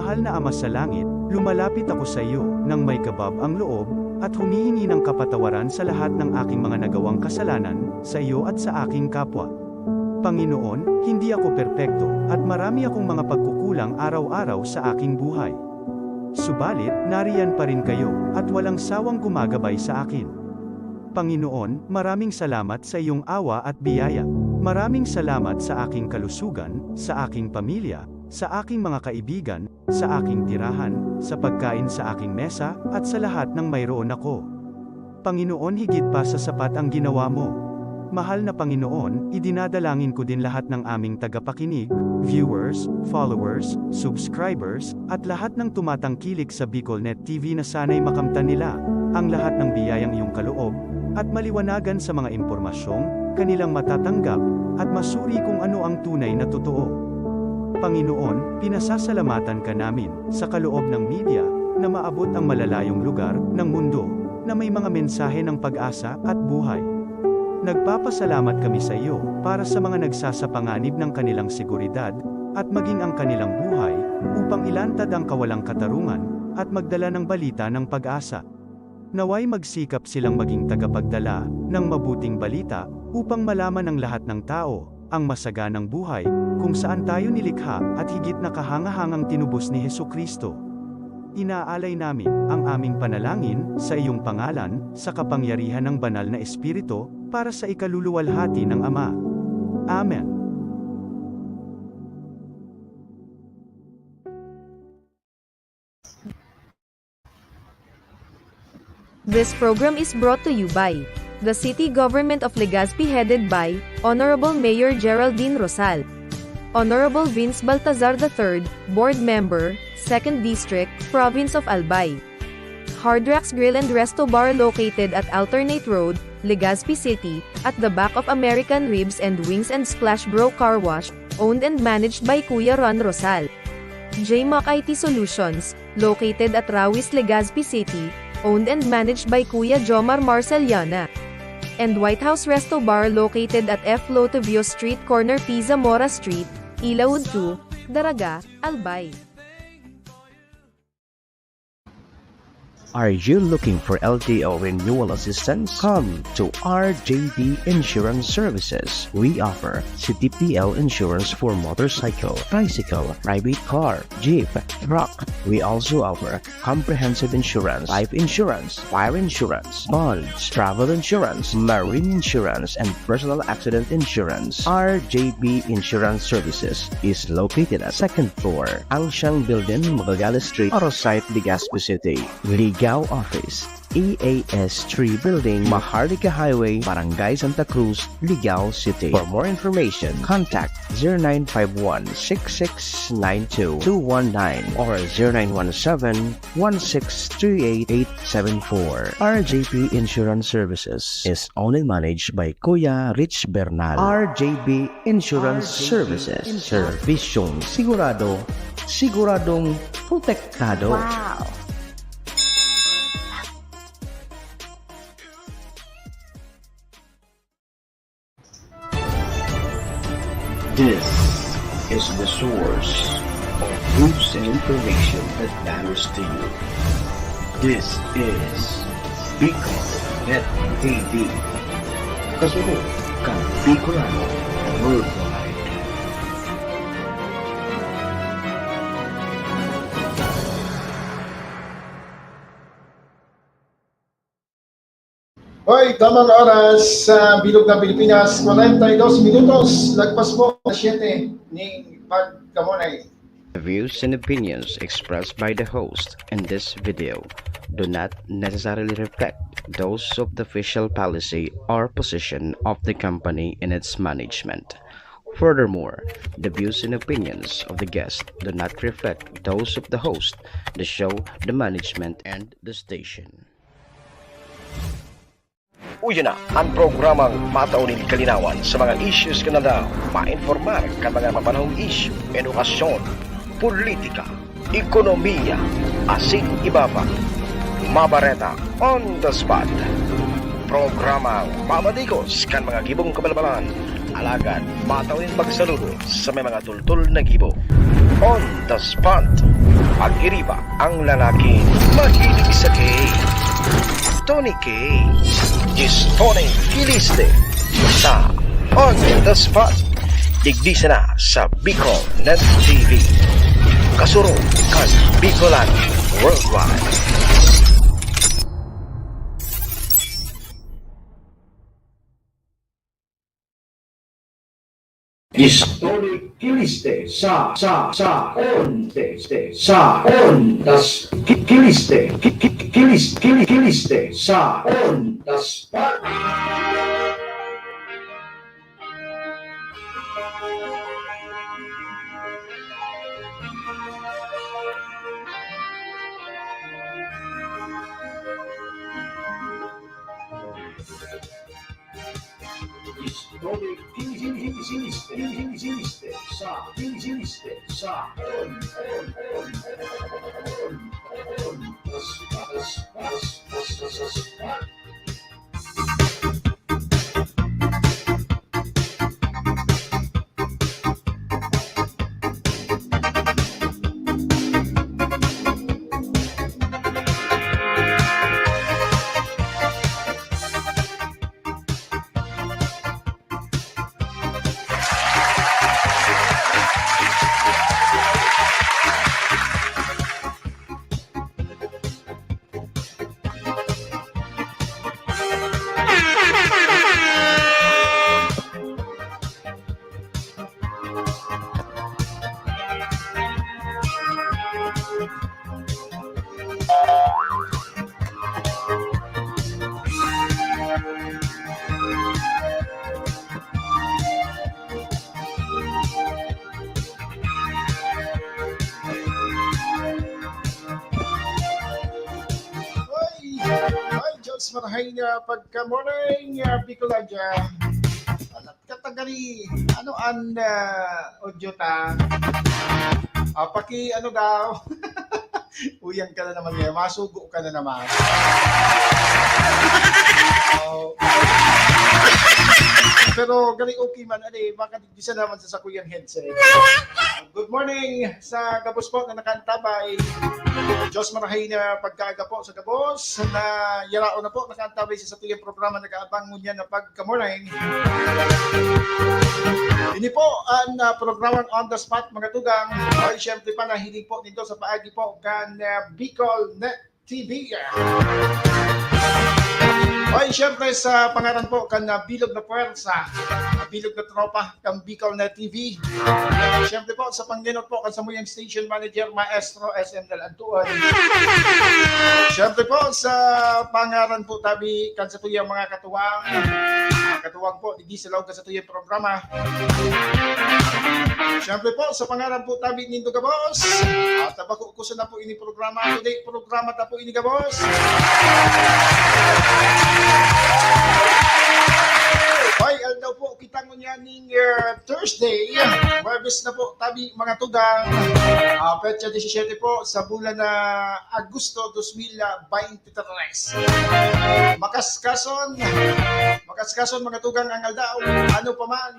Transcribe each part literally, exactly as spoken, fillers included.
Mahal na Ama sa Langit, lumalapit ako sa iyo nang may kabab ang loob at humihingi ng kapatawaran sa lahat ng aking mga nagawang kasalanan sa iyo at sa aking kapwa. Panginoon, hindi ako perpekto at marami akong mga pagkukulang araw-araw sa aking buhay. Subalit, nariyan pa rin kayo at walang sawang gumagabay sa akin. Panginoon, maraming salamat sa iyong awa at biyaya. Maraming salamat sa aking kalusugan, sa aking pamilya, sa aking mga kaibigan, sa aking tirahan, sa pagkain sa aking mesa, at sa lahat ng mayroon ako. Panginoon, higit pa sa sapat ang ginawa mo. Mahal na Panginoon, idinadalangin ko din lahat ng aming tagapakinig, viewers, followers, subscribers, at lahat ng tumatangkilik sa BicolNet T V na sana'y makamtan nila ang lahat ng biyayang iyong kaloob at maliwanagan sa mga impormasyong kanilang matatanggap at masuri kung ano ang tunay na totoo. Panginoon, pinasasalamatan ka namin sa kaloob ng media na maabot ang malalayong lugar ng mundo na may mga mensahe ng pag-asa at buhay. Nagpapasalamat kami sa iyo para sa mga nagsasapanganib ng kanilang seguridad at maging ang kanilang buhay upang ilantad ang kawalang katarungan at magdala ng balita ng pag-asa. Naway magsikap silang maging tagapagdala ng mabuting balita upang malaman ng lahat ng tao ang masaganang buhay kung saan tayo nilikha at higit na kahangahangang tinubos ni Jesu-Cristo. Inaalay namin ang aming panalangin sa iyong pangalan, sa kapangyarihan ng Banal na Espiritu, para sa ikaluluwalhati ng Ama. Amen. This program is brought to you by the City Government of Legazpi, headed by Honorable Mayor Geraldine Rosal, Honorable Vince Baltazar the third, Board Member, Second District, Province of Albay. Hard Rocks Grill and Resto Bar located at Alternate Road, Legazpi City, at the back of American Ribs and Wings and Splash Bro Car Wash, owned and managed by Kuya Ron Rosal. J Mac I T Solutions, located at Rawis, Legazpi City, owned and managed by Kuya Jomar Marceliana. And White House Resto Bar located at F Lotovio Street, corner P Zamora Street, Ilaud two, Daraga, Albay. Are you looking for L T O renewal assistance? Come to R J B Insurance Services. We offer C T P L insurance for motorcycle, tricycle, private car, jeep, truck. We also offer comprehensive insurance, life insurance, fire insurance, bonds, travel insurance, marine insurance, and personal accident insurance. R J B Insurance Services is located at second floor, Angshan Building, Magallanes Street, Arosite, Legazpi City. Ligao Office, E A S three Building, Maharlika Highway, Barangay Santa Cruz, Ligao City. For more information, contact zero nine five one six six nine two two one nine or zero nine one seven one six three eight eight seven four. R J P Insurance Services is owned and managed by Kuya Rich Bernal. R J P Insurance Services. Serbisyong sigurado, siguradong protektado. Wow! This is the source of news and information that matters to you. This is Bicol Net T V. Kasunod kan Bicolano Worldwide. Hoy, tamang oras sa bilog na Pilipinas, kwarenta y dos minutos, lagpas po na siyete ning pagkamunay. The views and opinions expressed by the host in this video do not necessarily reflect those of the official policy or position of the company and its management. Furthermore, the views and opinions of the guest do not reflect those of the host, the show, the management, and the station. Uya na an programang matao nin kalinawan sa mga issues kan aldaw, mainformar kan mga mapanahong isyu, edukasyon, politika, ekonomiya, asin iba pa. Mabareta on the spot. Programang mamadigos kan mga gibong kabalbalan, alagad matao nin magsaludo sa may mga tultol na gibo. On the spot. Pag-iriba ang lalaking mahilig sa K. Tony K. Distoneng Kiliste sa On the Spot. Digdi sana sa Bicol Net T V. Kasurog kan Bicolan Worldwide. Distoneng Kiliste sa, sa, sa, on, te, te, sa, on, das, ki, kiliste, ki, ki, kilis, kili, kiliste, sa, on, das, pa. Distoneng Kiliste, Kiliste, Kiliste, sa, Kiliste, sa, on, on, on, on, on, on, on, pas, pas, pas, pas, pas, pas, pas. Hoy! Hoy, Diyos marahay na pagka-morning, ah, Bicolandia. Anak ka tagari, ano an, ah, audio ta? Ah, paki, ano daw? Uyang ka na naman ngayon, masugo ka na naman. Oh. Pero gani okay man, ani, baka di siya naman sa sakuyang headset. Good morning sa gabos po na nakaantabay. Diyos marahay na pagkaaga po sa gabos na yaraon na po nakaantabay sa satuyang programa nag-aabang ngunyan na pagka-morning. Ini po ang, ah, programang On the Spot, mga tugang. Ay, syempre pa, nahiling po nito sa paagi po kan, ah, Bicol Net T V. Oy, syempre sa pangaran po kan, ah, bilog na puwersa, ah, bilog na tropa, kan Bicol Net T V. Syempre po sa panggenot po kan samuyang station manager, Maestro S M Dal Antuon. Syempre po sa pangaran po tabi kan satuyang mga katuwang, ah, katuwang po digdi sa laog kan satuyang programa. Siyempre po, sa pangaran po tabi nindo gabos, at bako ko sana po ini programa, today programa ta po ini gabos. Hoy, aldaw po kita ngunyan ning, eh, Thursday, Huwebes na po tabi, mga tugang. Ah, petsa disisiyete po sa bulan na Agosto dos mil baynte tres. Makaskason, makaskason, mga tugang, ang aldaw. Ano pa man,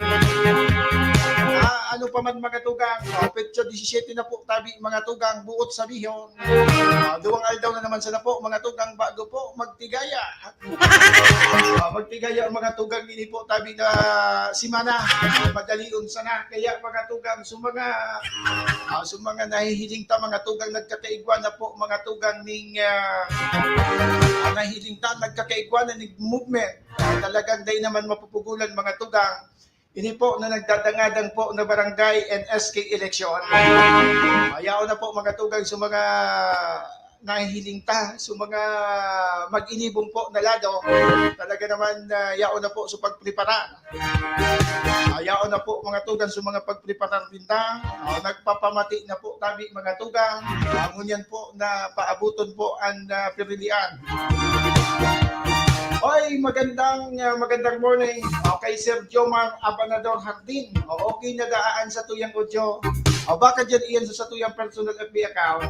ah, ano pa man, mga tugang, ah, petsa disisiyete na po tabi, mga tugang, buot sabihon, ah, duwang aldaw na naman sana po, mga tugang, bago po magtigaya. Ah, magtigaya ang mga tugang ini po tabi na simana, madalion sana. Kaya, mga tugang, sa mga, ah, sa mga nahihiling ta, mga tugang, nagkakaigwa na po, mga tugang, ning, ah, ah, nahiling ta, nagkakaigwa na ning movement. Ah, talagang dai naman mapupugulan, mga tugang. Ini po na nagdadangadang po na barangay and S K election. Ayaw na po, mga tugang, sa mga nahihiling ta, sa mga mag-inibong po na lado. Talaga naman, ah, yaon na po sa pagprepara. Ah, yaon na po, mga tugang, sa mga pagpreparar din ta. Ah, nagpapamati na po tabi, mga tugang. Ah, ngunyan po na paabuton po ang, ah, pirilian. Oy, magandang, ah, magandang morning. Okay, Sir Jomar Abanador Hardin. O, okay na daan sa tuyang audio. O, baka dyan iyan sa, sa tuyang personal F B account.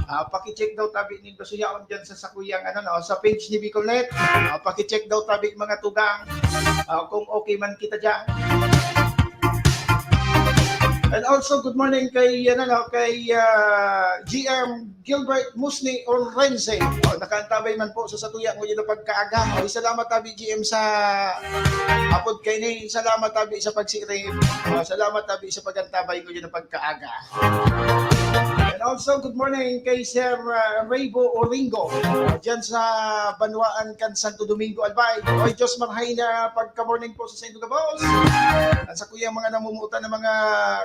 Ah, paki-check daw tabi nindo sa yaon dyan sa, sa kuyang, ano, no, sa page ni Bicolnet. Ah, paki-check daw tabi, mga tugang. Ah, kung okay man kita dyan. And also, good morning kay, ano, no, kay, ah, G M Gilbert Musni Orense. Oh, nakaantabay man po sa satuya ngunyan na pagkaaga. Oh, salamat tabi, G M, sa apod kay ni. Salamat tabi sa pagsiring. Oh, salamat tabi sa pag-antabay ngunyan na pagkaaga. And also, good morning kay Sir, ah, Raybo Oringo. Oh, dyan sa Banwaan kan Santo Domingo, Albay. Oy, Diyos marhay na pagka-morning po sa saindo gabos. At sa kuyang mga namumutan ng mga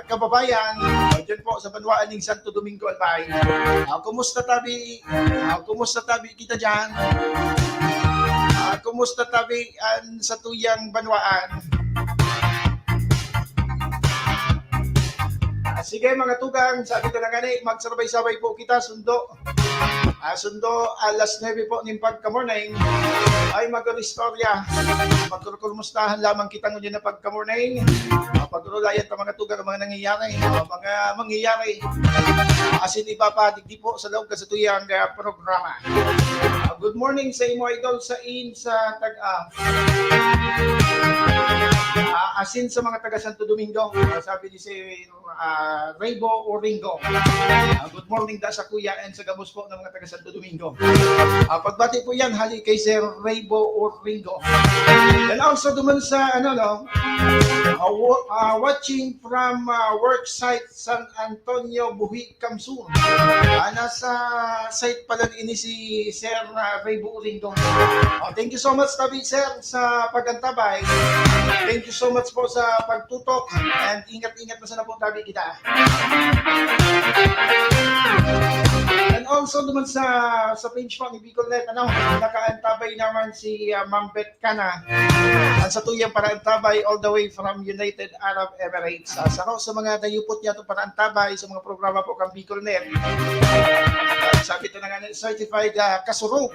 kababayan, oh, dyan po sa Banwaan ng Santo Domingo, Albay. Ah, kumusta tabi? Ah, kumusta tabi kita dyan? Ah, kumusta tabi an satuyang banwaan? Ah, sige, mga tugang, sabi ko na nga ni, magsabay-sabay po kita, sundo. Ah, sundo, alas nuebe po ning pagka-morning. Ay, mag-istorya. Magkurkurmustahan lamang kita ngunyan na pagka-morning. Ah, pag-urulayan ta, mga tugang, ang mga nangyayari. Ang mga mangyayari. Asin ipapadigdi po sa loob ka sa tuyang, ah, programa. Ah, good morning sa imo, idol, sa in, sa tag-, ah, ah, asin sa mga taga Santo Domingo. Ah, sabi ni Sir, ah, Raybo Oringo. Ah, good morning da sa kuya and sa gabos po ng mga taga Santo Domingo. Ah, pagbati po yan, hali kay Sir Raybo Oringo. And also duman sa, ano, no, ah, wa-, ah, watching from, ah, work site San Antonio, Buhi, Kamsur. Ah, nasa site pala ini si Sir, ah, Raybo Oringo. Oh, thank you so much, tabi, sir, sa pag-antabay. Thank you so much po sa pagtutok. And ingat-ingat na sana po tabi kita. And also naman sa, sa page po ni Bicolnet, ano, nakaantabay naman si, ah, Ma'am Beth Cana. Ang satuyang paraantabay all the way from United Arab Emirates. Ah, saro sa mga dayupot niya itong paraantabay sa mga programa po kang Bicolnet. Sabi ito na nga, certified, ah, kasurog.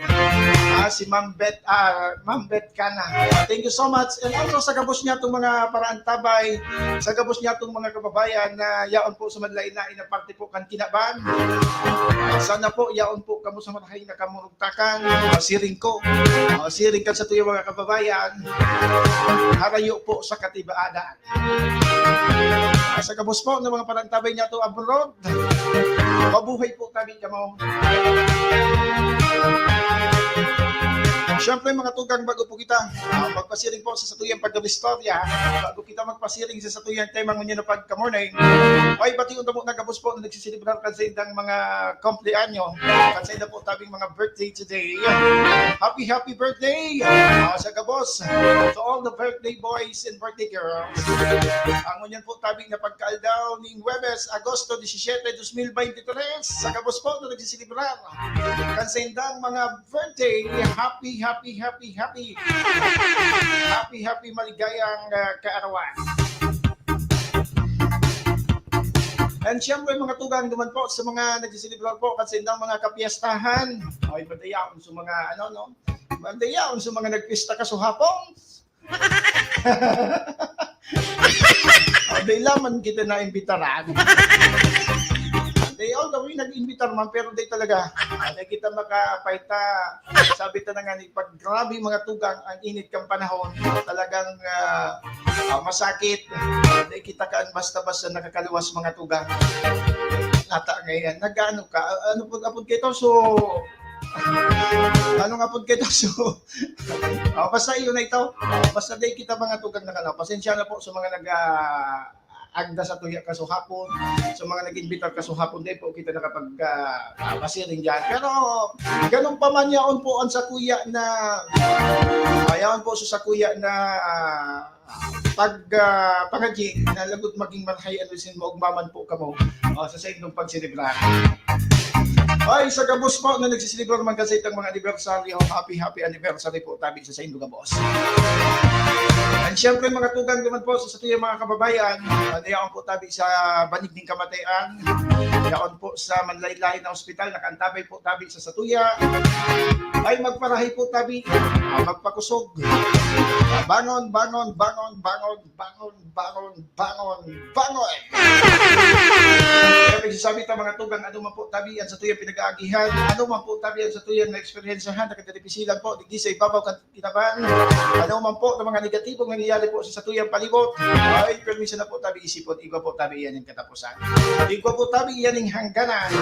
Ah, si Ma'am Beth, ah, Ma'am Beth Cana. Thank you so much. And also sa gabos niya itong mga paraantabay, sa gabos niya itong mga kababayan na yaon po sa manlain-lain na parte po kan kinaban. Sana po yaon po kamo sa marahay na kamurugtakan. Ah, siring ko. Ah, siring kan sa tuyo mga kababayan. Harayo po sa katibaadan. Ah, sa gabos po ng mga paraantabay niya to abroad, mabuhay po kami kamo. Siyempre, mga tugang, bago po kita, ah, magpasiring po sa satuyang pag-istorya, bago kita magpasiring sa satuyang tema ngunyan na pagka-morning, ay, bati unta po na gabos po na nagsiselebrar kan sa indang mga kumpleanyo, kan sa inda po tabing mga birthday today. Happy, happy birthday, ah, sa gabos, to all the birthday boys and birthday girls. Ang ngunyan po tabing na pagkaaldaw ning Huwebes, Agosto disisiete, dos mil beintitres, sa gabos po na nagsiselebrar kan sa indang mga birthday, happy, happy, happy, happy. Happy, happy, maligayang, ah, kaarawan. And siyempre, mga tugang naman po sa mga nagsiselebrar po kan sa indang mga kapiestahan. Ay, madayaon sa mga, ano, no? Madayaon sa mga nagpista kasuhapon. O, di laman kita naimbitaran. Di, although may nag-imbitar man, pero di talaga. Ah, di kita makapayta. Sabi ta na nga ni, pag grabe mga tugang ang init kang panahon, talagang, ah, ah, masakit. Di kita kaan basta-basta nakakaluwas mga tugang. Ata ngayon, nag-ano ka? Ano po, apod kayo to? So, ano nga po kayo to? So, oh, basta yun na ito. Oh, basta di kita mga tugang na kalaw. Pasensya na po sa mga nag, ah, agda sa tuya kasuhapon, sa mga nag-imbitar kasuhapon, di po kita nakapag, ah, ah, pasiring dyan. Pero, ganun pa man yaon po ang sakuya na, ah, yaon po sa sakuya na, ah, pag, ah, pangadyi na lagot maging marhay ano sin maugmaman po kamo, oh, sa saindong pagselebrar. Ay, sa gabos po na nagsiselebrar man kasi itong mga anibersaryo, happy, happy anniversary po tabi sa saindong gabos. And syempre, mga tugang naman po sa satuyang mga kababayan, ah, yaon po tabi sa banig ning kamatayan, yaon po sa manlain-lain na ospital, nakaantabay po tabi sa satuya. Ay, magparahay po tabi, ah, magpakusog. Bangon, bangon, bangon, bangon, bangon, bangon, bangon, bangon. Kaya nagsasabi ta, mga tugang, ano man po tabi, yan sa tuyang pinag- kaagihan. Ano man po tabi ang satuyang na eksperyensyahan, nakadadipisilan po, digdi sa ibabaw kan kinaban. Ano man po na mga negatibong nangyayari po sa satuyang palibot, ay, permi sana po tabi isipon, igwa po tabi iyan ang katapusan. Igwa po tabi iyan ang hangganan.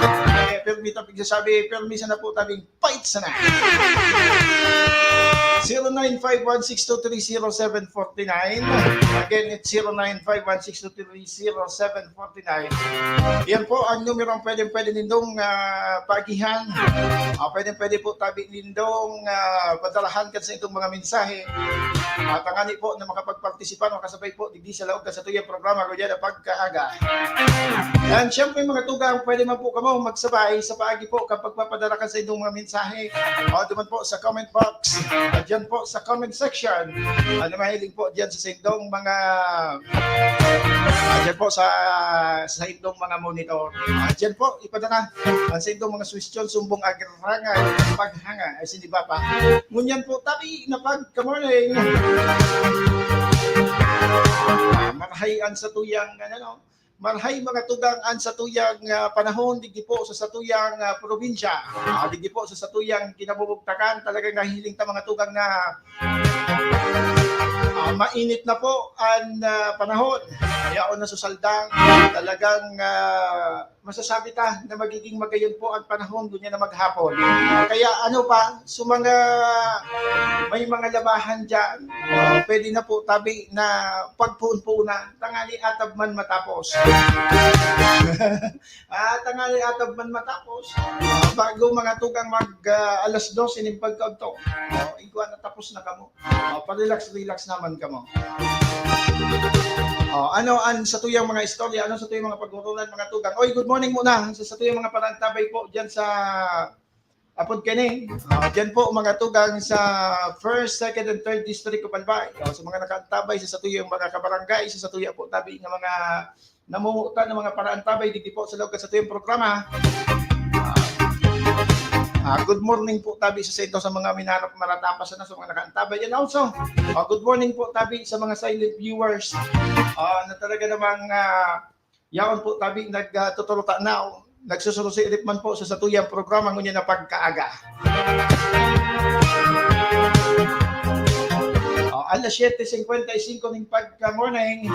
Eh, permi tabi sasabi, permi sana po tabi fight sana. Zero nine five one six two three zero seven forty nine. Again, it's zero nine five one six two three zero seven forty nine. Yan po ang numero ang pwedeng-pwede nindong, ah, paagihan. Ah, pwedeng-pwede po tabi nindong, ah, padalahan kan sa itong mga mensahe. At tangani po na makapagpartisipa, makasabay po digdi sa laog kan satuyang programa, kuya na pagkaaga. And syempre, mga tugang, pwede man po kamo magsabay sa paagi po kapag papadala kan sa inyong mga mensahe. O, duman po sa comment box. At dyan po sa comment section. Ano mahiling po dyan sa sindong mga, ah, dyan po sa, sa sindong mga monitor. At dyan po, ipadala ang sindong mga suwestyon, sumbong, agrarangan, paghanga, ay siniba pa. Ngunyan po, tabi na pagka-morning. Ah, marahay ang satuyang, ano, no? Marahay mga tugang ang satuyang, ah, panahon, digdi po sa satuyang, ah, probinsya. Ah, digdi po sa satuyang kinabubugtakan, talagang nahihiling ta mga tugang na, ah, mainit na po ang, ah, panahon. Yaon na susaldang, talagang, ah, masasabi ta na magiging magayon po ang panahon, ngunyan na maghapon. Kaya ano pa, sa mga may mga labahan dyan, ah, pwede na po tabi na pagpuon-puonan, tangani atab man matapos. Ah, tangani atab man matapos. Ah, bago mga tugang mag, ah, alas dose nin pagkaudto. Oh, igwa na tapos na kamo. Oh, pa-relax, relax naman kamo. Oh, ano ang satuyang mga istorya? Ano satuyang mga pag-urulan, mga tugang? Oy, good morning muna sa satuyang mga parantabay po dyan sa Apod kani. Oh, dyan po, mga tugang sa first, second, and third District of Albay. Oh, sa mga nakaantabay sa satuyang mga kabarangay, sa satuya po tabi nga mga namuhutan ng mga paraantabay, digdi po sa laog kan satuyang programa. Ah, ah, good morning po tabi sa sento sa mga minarap maratapas na sa mga nakaantabay. And also, ah, good morning po tabi sa mga silent viewers, ah, na talaga namang, ah, yaon po tabi nag, ah, tuturuta na, nagsusurusirit man po sa satuyang programa ngunyan na pagkaaga. Oh, alas siyete cincuenta y cinco ning pagka-morning.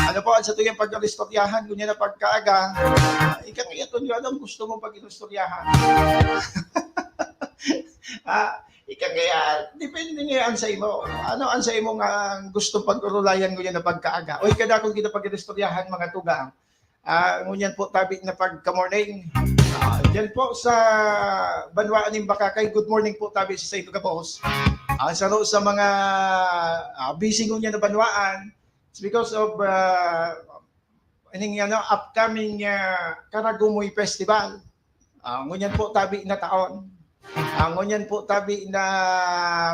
Ano po ang satuyang pag-istoryahan ngunyan na pagkaaga? Ah, ika nga yaton, ano ang gusto mong pag-istoryahan? Ah, ika nga, depende nga yan sa imo. Ano ang sa imo nga gustong pag-urulayan ngunyan na pagkaaga? O ika dakong kita pag-istoryahan, mga tugang. Ah, ngunyan po tabi na pagka-morning. Ah, dyan po sa banwaan nin Bakakay, good morning po tabi sa saito gabos. Ah, saro sa mga, ah, busy ngunyan na banwaan, it's because of, ah, ining, ano, upcoming, ah, Karagumoy Festival. Ah, ngunyan po tabi na taon. Ah, ngunyan po tabi na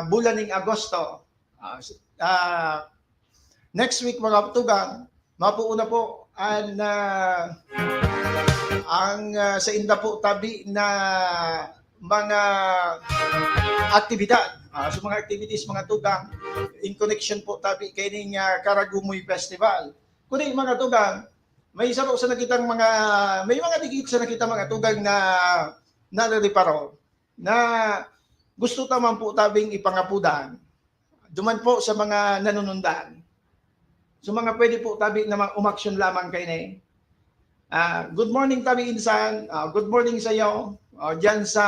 bulan ning Agosto. Ah, s-, ah, next week, mga tugang, mapuuna po ang, ah, ang, ah, sa inda po tabi na mga aktibidad. Ah, so mga activities, mga tugang, in connection po tabi kaining, ah, Karagumoy Festival. Kundi, mga tugang, may isa po sa nakitang mga, may mga digit sa nakita, mga tugang, na narereparo na gusto ta man po tabing ipangapudan. Duman po sa mga nanunundan. So, mga pwede po tabi na ma-, umaksyon lamang kaini. Ah, good morning, tabi insan. Ah, good morning sa iyo. Ah, diyan sa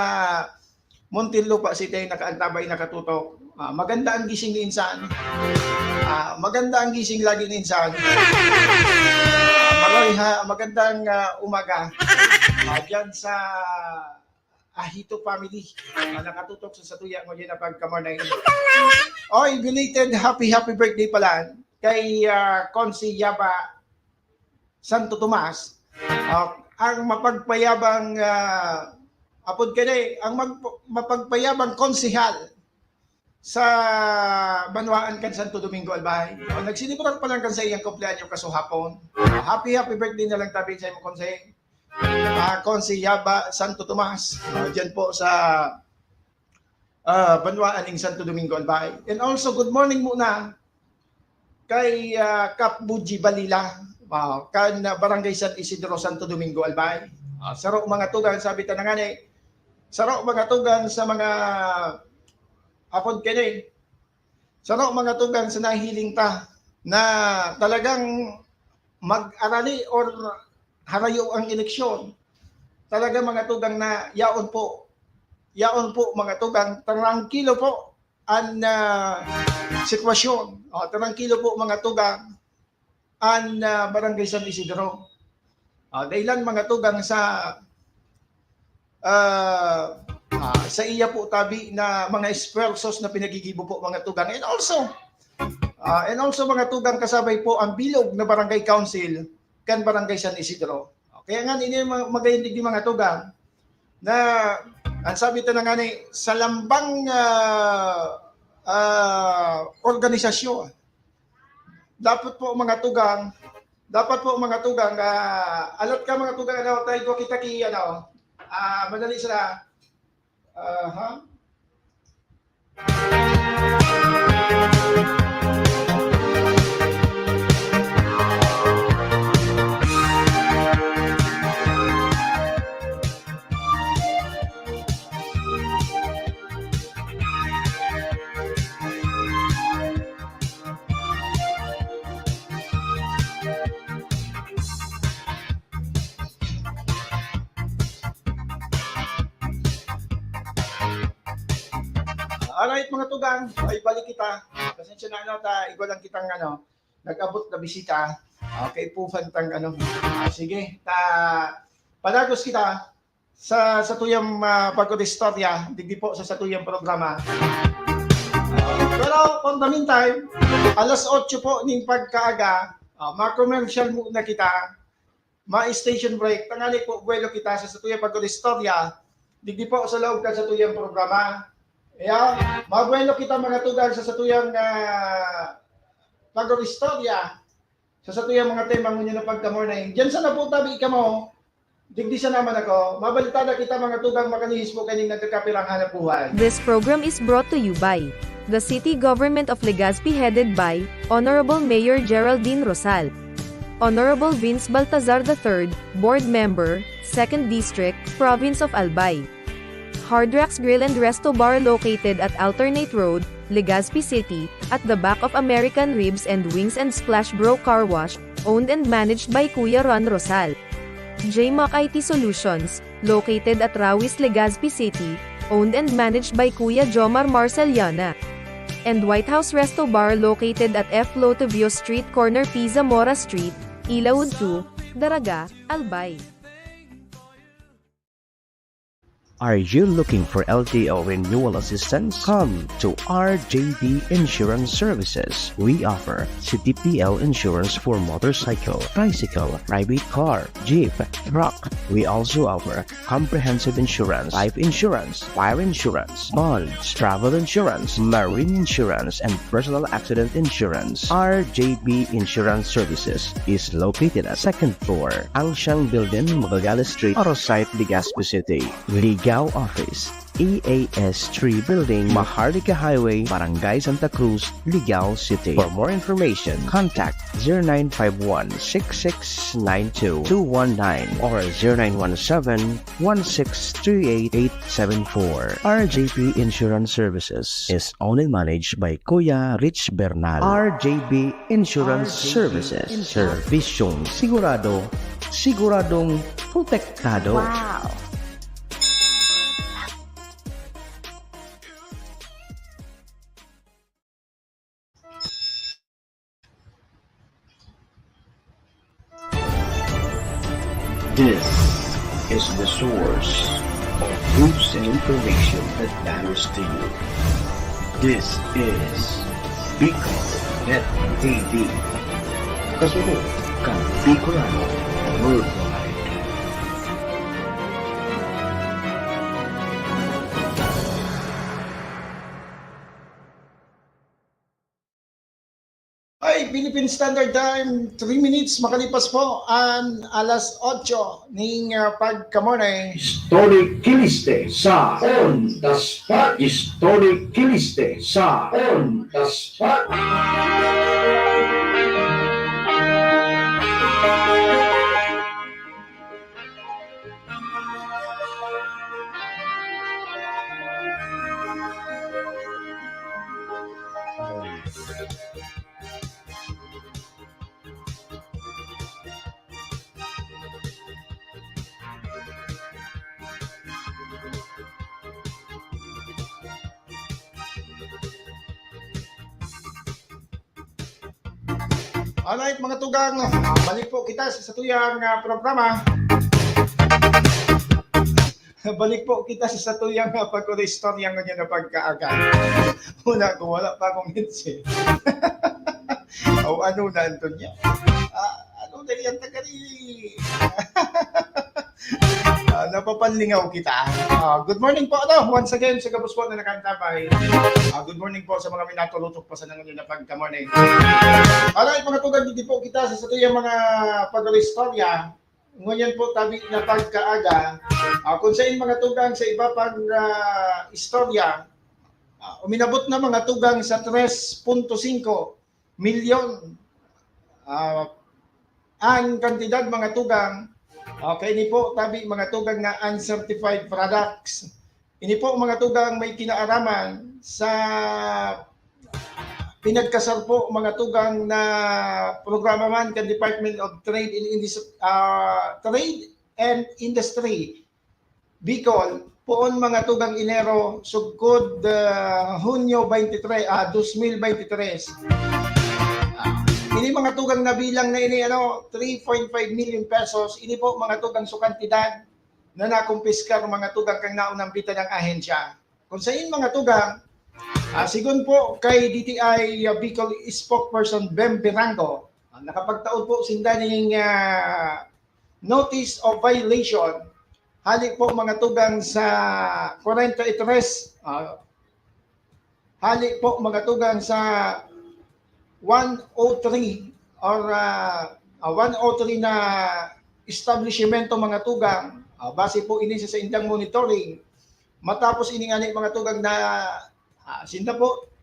Muntinlupa City, nakaantabay, nakatutok. Ah, maganda ang gising ni insan. Ah, maganda ang gising lagi ni insan. Ah, maray ha, magandang, ah, umaga. Ah, diyan sa Ahito family, ah, nakatutok sa satuya mo diyan na pagkamorning. Oy, belated happy, happy birthday pala kay, ah, Consi Yaba Santo Tomas. Ah, ang mapagpayabang, ah, apod kani, ang mag-, mapagpayabang konsehal sa banwaan kan Santo Domingo, Albay. Oh, nagselebrar pa lang kan sa iyang kumpleanyo kasuhapon. Ah, happy, happy birthday na lang tabi sa imo, Consi. Ah, Consi Yaba Santo Tomas. Ah, diyan po sa, ah, banwaan ning Santo Domingo, Albay. And also, good morning muna kay, ah, Kap Buji Balila, ah, kan, ah, Barangay San Isidro, Santo Domingo, Albay. Ah, saro mga tugang, sabi ta na nga ni, saro mga tugang sa mga, apod kini, saro mga tugang sa nahihiling ta na talagang mag-arali or harayo ang eleksyon. Talaga mga tugang na yaon po, yaon po mga tugang, trangkilo po an, ah, sitwasyon. O, trangkilo po mga tugang an, ah, Barangay San Isidro. Ah, dahilan mga tugang sa, ah, ah, sa iya po tabi na mga esfuerzos na pinagigibo po mga tugang. And also, ah, and also mga tugang, kasabay po ang bilog na barangay council kan Barangay San Isidro. Kaya nga, ini ma-, magayon digdi mga tugang na ang sabi ta na nga ni, sa lambang, ah, ah, organisasyon, dapat po mga tugang, dapat po mga tugang, ah, alat ka mga tugang, ano, tayo ko kita ki, ano, ah, madali sila. Aha. Alright, mga tugang, ay balik kita. Pasensya na, ano, ta, igwa lang kitang, ano, nag-abot na bisita. Okay, puhan tang, ano. Ah, sige, ta, padagos kita sa, sa tuyang, ah, pag-istorya, digdi po sa, sa tuyang programa. Ah, pero, for the meantime, alas otso po ning pagkaaga, ah, ma-commercial muna kita. Ma-station break, tangani po, buwelo kita sa satuyang pag-istorya, digdi po sa loob kan satuyang programa. Kaya, mabuwelo kita mga tugang sa satuyang, ah, pag-istorya, sa satuyang mga tema ngunyan na pagka-morning. Diyan sa napunta, di ka mo, digdi sa naman ako, mabalitada kita mga tugang makalihis po kaning nagkakapirang hanap buhay. This program is brought to you by the City Government of Legazpi, headed by Honorable Mayor Geraldine Rosal. Honorable Vince Baltazar the third, Board Member, Second District, Province of Albay. Hard Rocks Grill and Resto Bar located at Alternate Road, Legazpi City, at the back of American Ribs and Wings and Splash Bro Car Wash, owned and managed by Kuya Ron Rosal. J Mac I T Solutions, located at Rawis, Legazpi City, owned and managed by Kuya Jomar Marceliana. And White House Resto Bar located at F Lotovio Street, corner P Zamora Street, Ilaud two, Daraga, Albay. Are you looking for L T O renewal assistance? Come to R J B Insurance Services. We offer C T P L insurance for motorcycle, tricycle, private car, jeep, truck. We also offer comprehensive insurance, life insurance, fire insurance, bonds, travel insurance, marine insurance, and personal accident insurance. R J B Insurance Services is located at second floor, Angsiang Building, Magallanes Street, Arosite, Legazpi City. Ligao Office, E A S three Building, Maharlika Highway, Barangay Santa Cruz, Ligao City. For more information, contact zero nine five one, six six nine two, two one nine or zero nine one seven, one six three eight, eight seven four. R J P Insurance Services is owned and managed by Kuya Rich Bernal. R J P Insurance Services. Serbisyong sigurado, siguradong protektado. Wow! This is the source of news and information that matters to you. This is Bicol Net T V. Kasunod kan Bicolano Worldwide. Ay, Philippine Standard Time, three minutes makalipas po an alas otso ning, ah, pagkamorning. Story Kiliste sa On The Spot. Story Kiliste sa On The Spot. Alright, mga tugang, balik po kita sa satuyang uh, programa. Balik po kita sa satuyang uh, pag-istorya ngayon na pagkaaga. Una ko, wala pa akong headset. O ano na, Antonio? Ah, ano na yan, tagari? Ah, napapanlingaw kita. Ah, good morning po, ano, once again, sa gabos po na nakantabay. Ah, good morning po sa mga minatulutok pa sa nangunyo na pagka-morning. Alright, mga tugang, dito po kita sa satuyang mga pag-istorya. Ngunyan po, tabi na pagkaaga. Ah, kung sa in mga tugang sa iba pang ah, istorya, ah, uminabot na mga tugang sa tres punto singko milyon ah, ang kantidad mga tugang. Okay, ini po, tabi mga tugang na uncertified products. Ini po mga tugang may kinaaraman sa pinagkasar po mga tugang na programa man kan Department of Trade and Indus- ah, Trade and Industry Bicol, poon mga tugang Enero, sugkod ah, Hunyo twenty-three, ah, dos mil twenty-three. Ah, ini mga tugang na bilang na ini, ano, three point five million pesos, ini po mga tugang su kantidad na nakumpiskar mga tugang kan naunang bita ng ahensya. Kung sa in mga tugang, ah, sigon po kay D T I ah, Bicol spokesperson Bem Birango, ah, nakapagtaod po sinda ning ah, notice of violation hali po mga tugang sa forty-three, ah, hali po mga tugang sa one oh three or ah, ah, one oh three na establishmento mga tugang, ah, base po ini sa saindang monitoring. Matapos ini ngani mga tugang na ah, sinda po,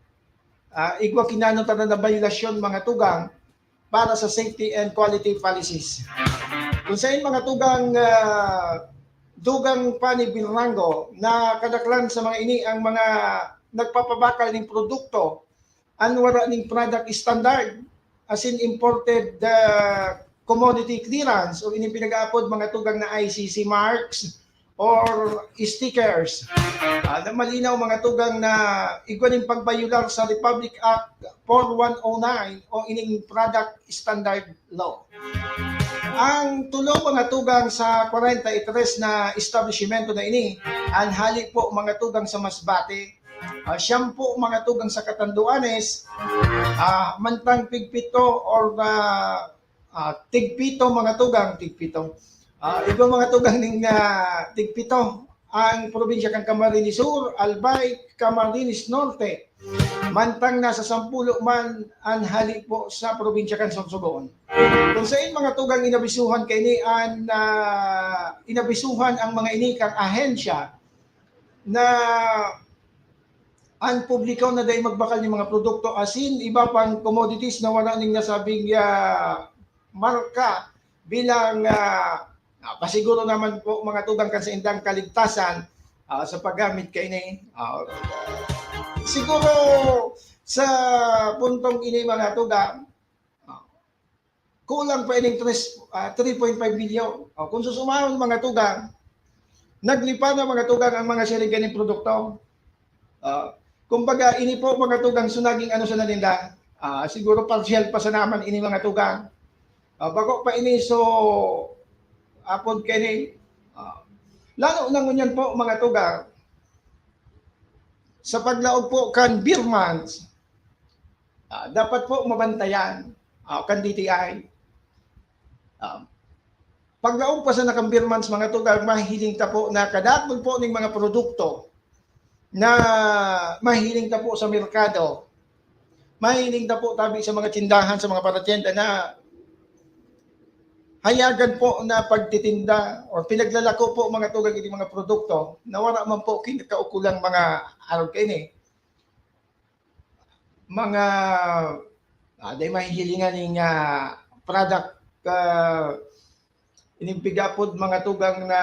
ah, igwa kinano tanan na biolasyon mga tugang para sa safety and quality policies. Kung sa in mga tugang ah, dugang pa ni Birango na kadaklan sa mga ini ang mga nagpapabakal ning produkto an wara ning product standard, as in imported ah, commodity clearance o ining pinag-aapod mga tugang na I C C marks or stickers. Ah, na malinaw mga tugang na igwa ning pagbayular sa Republic Act four one oh nine o ining product standard law. Ang tulo mga tugang sa forty-three na establishmento na ini, an hali po mga tugang sa Masbate, ah, siyam po mga tugang sa Catanduanes, ah, mantang pigpito or ah, ah, tigpito mga tugang, tigpito. Ah, igwa mga tugang ning ah, tigpito ang probinsya kan Camarines Sur, Albay, Camarines Norte. Mantang nasa sampulo man an hali po sa probinsya kan Sorsogon. Kung sa in mga tugang inabisuhan kaini an ah, inabisuhan ang mga ini kang ahensya na an publiko na dai magbakal ning mga produkto asin iba pang commodities na wala ning nasabing ah, marka bilang ah, ah, pasiguro naman po mga tugang kan sa indang kaligtasan ah, sa paggamit kaini. Ah, siguro sa puntong ini mga tugang, ah, kulang pa ining tres, ah, three point five milyon. O, kung susumahon mga tugang, naglipa na mga tugang ang mga siring kaning produkto. Ah, kumbaga, ini po mga tugang, so naging ano sa naninda, ah, siguro partial pa sa naman ini mga tugang. Ah, bako pa ini, so, apod kini, ah, lalo na ngunyan po mga tugang, sa paglaog po kan beer months, ah, dapat po mabantayan ah, kan D T I. Ah, paglaog pa sa nakambirmans mga tugang, mahiling ta po na kadakul po ning mga produkto na mahiling ta po sa merkado. Mahiling ta po tabi sa mga tindahan, sa mga paratyenda na hayagan po na pagtitinda o pinaglalako po mga tugang ini mga produkto na wala man po kinakaukulang mga arog kaini. Mga ah, dai mahihilingan ning ah, product ah, inimpiga pod mga tugang na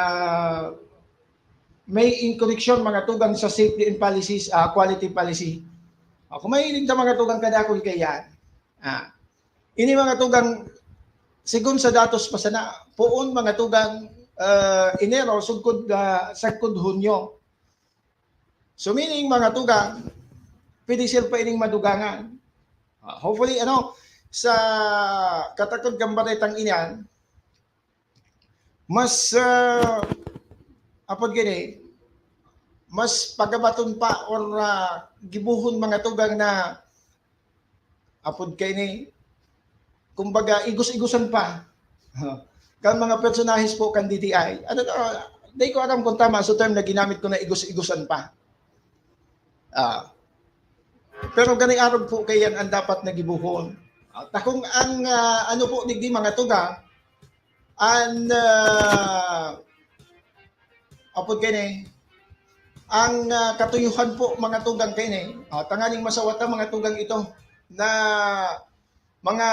may incorrection mga tugang sa safety and policies, ah, quality policy. Ah, kung mahiling ta mga tugang kadakul kaiyan, ah, ini mga tugang, sigon sa datos pa sana, poon mga tugang ah, Enero, sugkod, ah, sagkod Hunyo. So meaning mga tugang, pwede sila pa ining madugangan. Ah, hopefully, ano, sa katakod kan baretang iyan, mas, ah, apod gini, mas pagabaton pa or, ah, gibohon mga tugang na apod kaini, kumbaga, igos-igosan pa kan mga personahes po kan D T I. Ano na, di ko alam kung tama sa term na ginamit ko na igos-igosan pa. Ah, pero gani arog po kaiyan ang dapat na gibohon. Ah, takong ang, ah, ano po digdi mga tugang, ang, ah, apod kaini, ang, ah, katuyuhan po mga tugang kaini, ah, tanganing masawata mga tugang ito na mga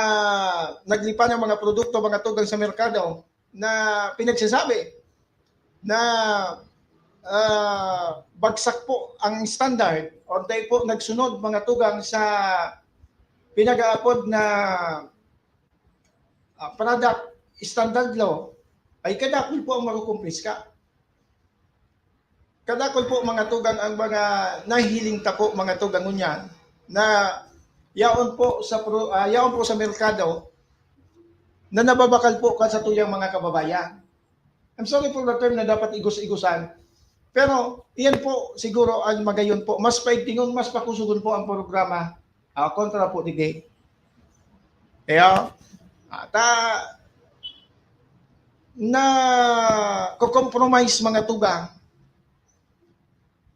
naglipa ng mga produkto, mga tugang sa merkado na pinagsasabi na, ah, bagsak po ang standard or dahil po nagsunod mga tugang sa pinag-aapod na, ah, product standard law, ay kadakul po ang makukumpiska. Kadakul po mga tugang ang mga nahihiling ta po mga tugang ngunyan na yaon po sa pro-, ah, yaon po sa merkado na nababakal po kan satuyang mga kababayan. I'm sorry for the term na dapat igos-igosan. Pero iyan po siguro ang magayon po. Mas paigtingon, mas pakusugon po ang programa, ah, kontra po digdi. Kaya, ah, ta-, na ko-compromise mga tugang.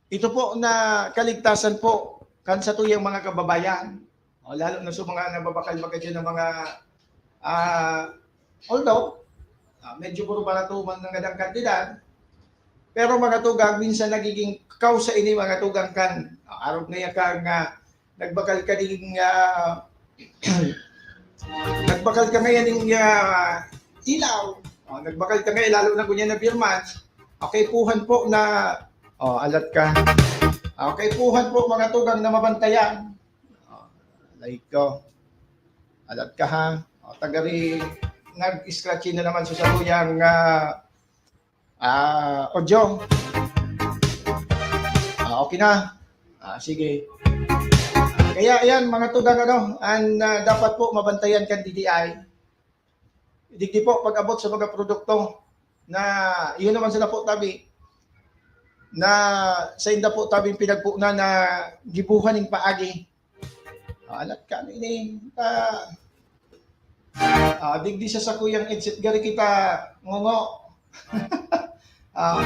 Ito po na kaligtasan po kan satuyang mga kababayan. O, lalo na sa mga nababakal baga dyan ng mga, ah, although, ah, medyo puro barato man ng gadang kantidad, pero mga tugang, minsan nagiging kausa ini mga tugang kan, ah, arog na yan kang, ah, nagbakal ka ding, ah, nagbakal ka ngayon ng, ah, ilaw. O, nagbakal ka ngayon, lalo na kunya na beer month. Okay, puhan po na, o, alat ka. Okay, puhan po mga tugang na mabantayan. O, like ko. Alat ka ha. O, tagari, nag-scratchy na naman sa satuyang, ah, ah, audio. Ah, okay na. Ah, sige. Kaya ayan, mga tugang, ano, ang, ah, dapat po mabantayan kan D T I. Digdi po, pag-abot sa mga produkto na, yun naman sila po, tabi, na sa inda po, tabing pinagpunan na gibuhan ning paagi. Ah, alat ka, ano ini? Ah, ah, digdi sa sakuyang headset, gari kita ngongo. Ah,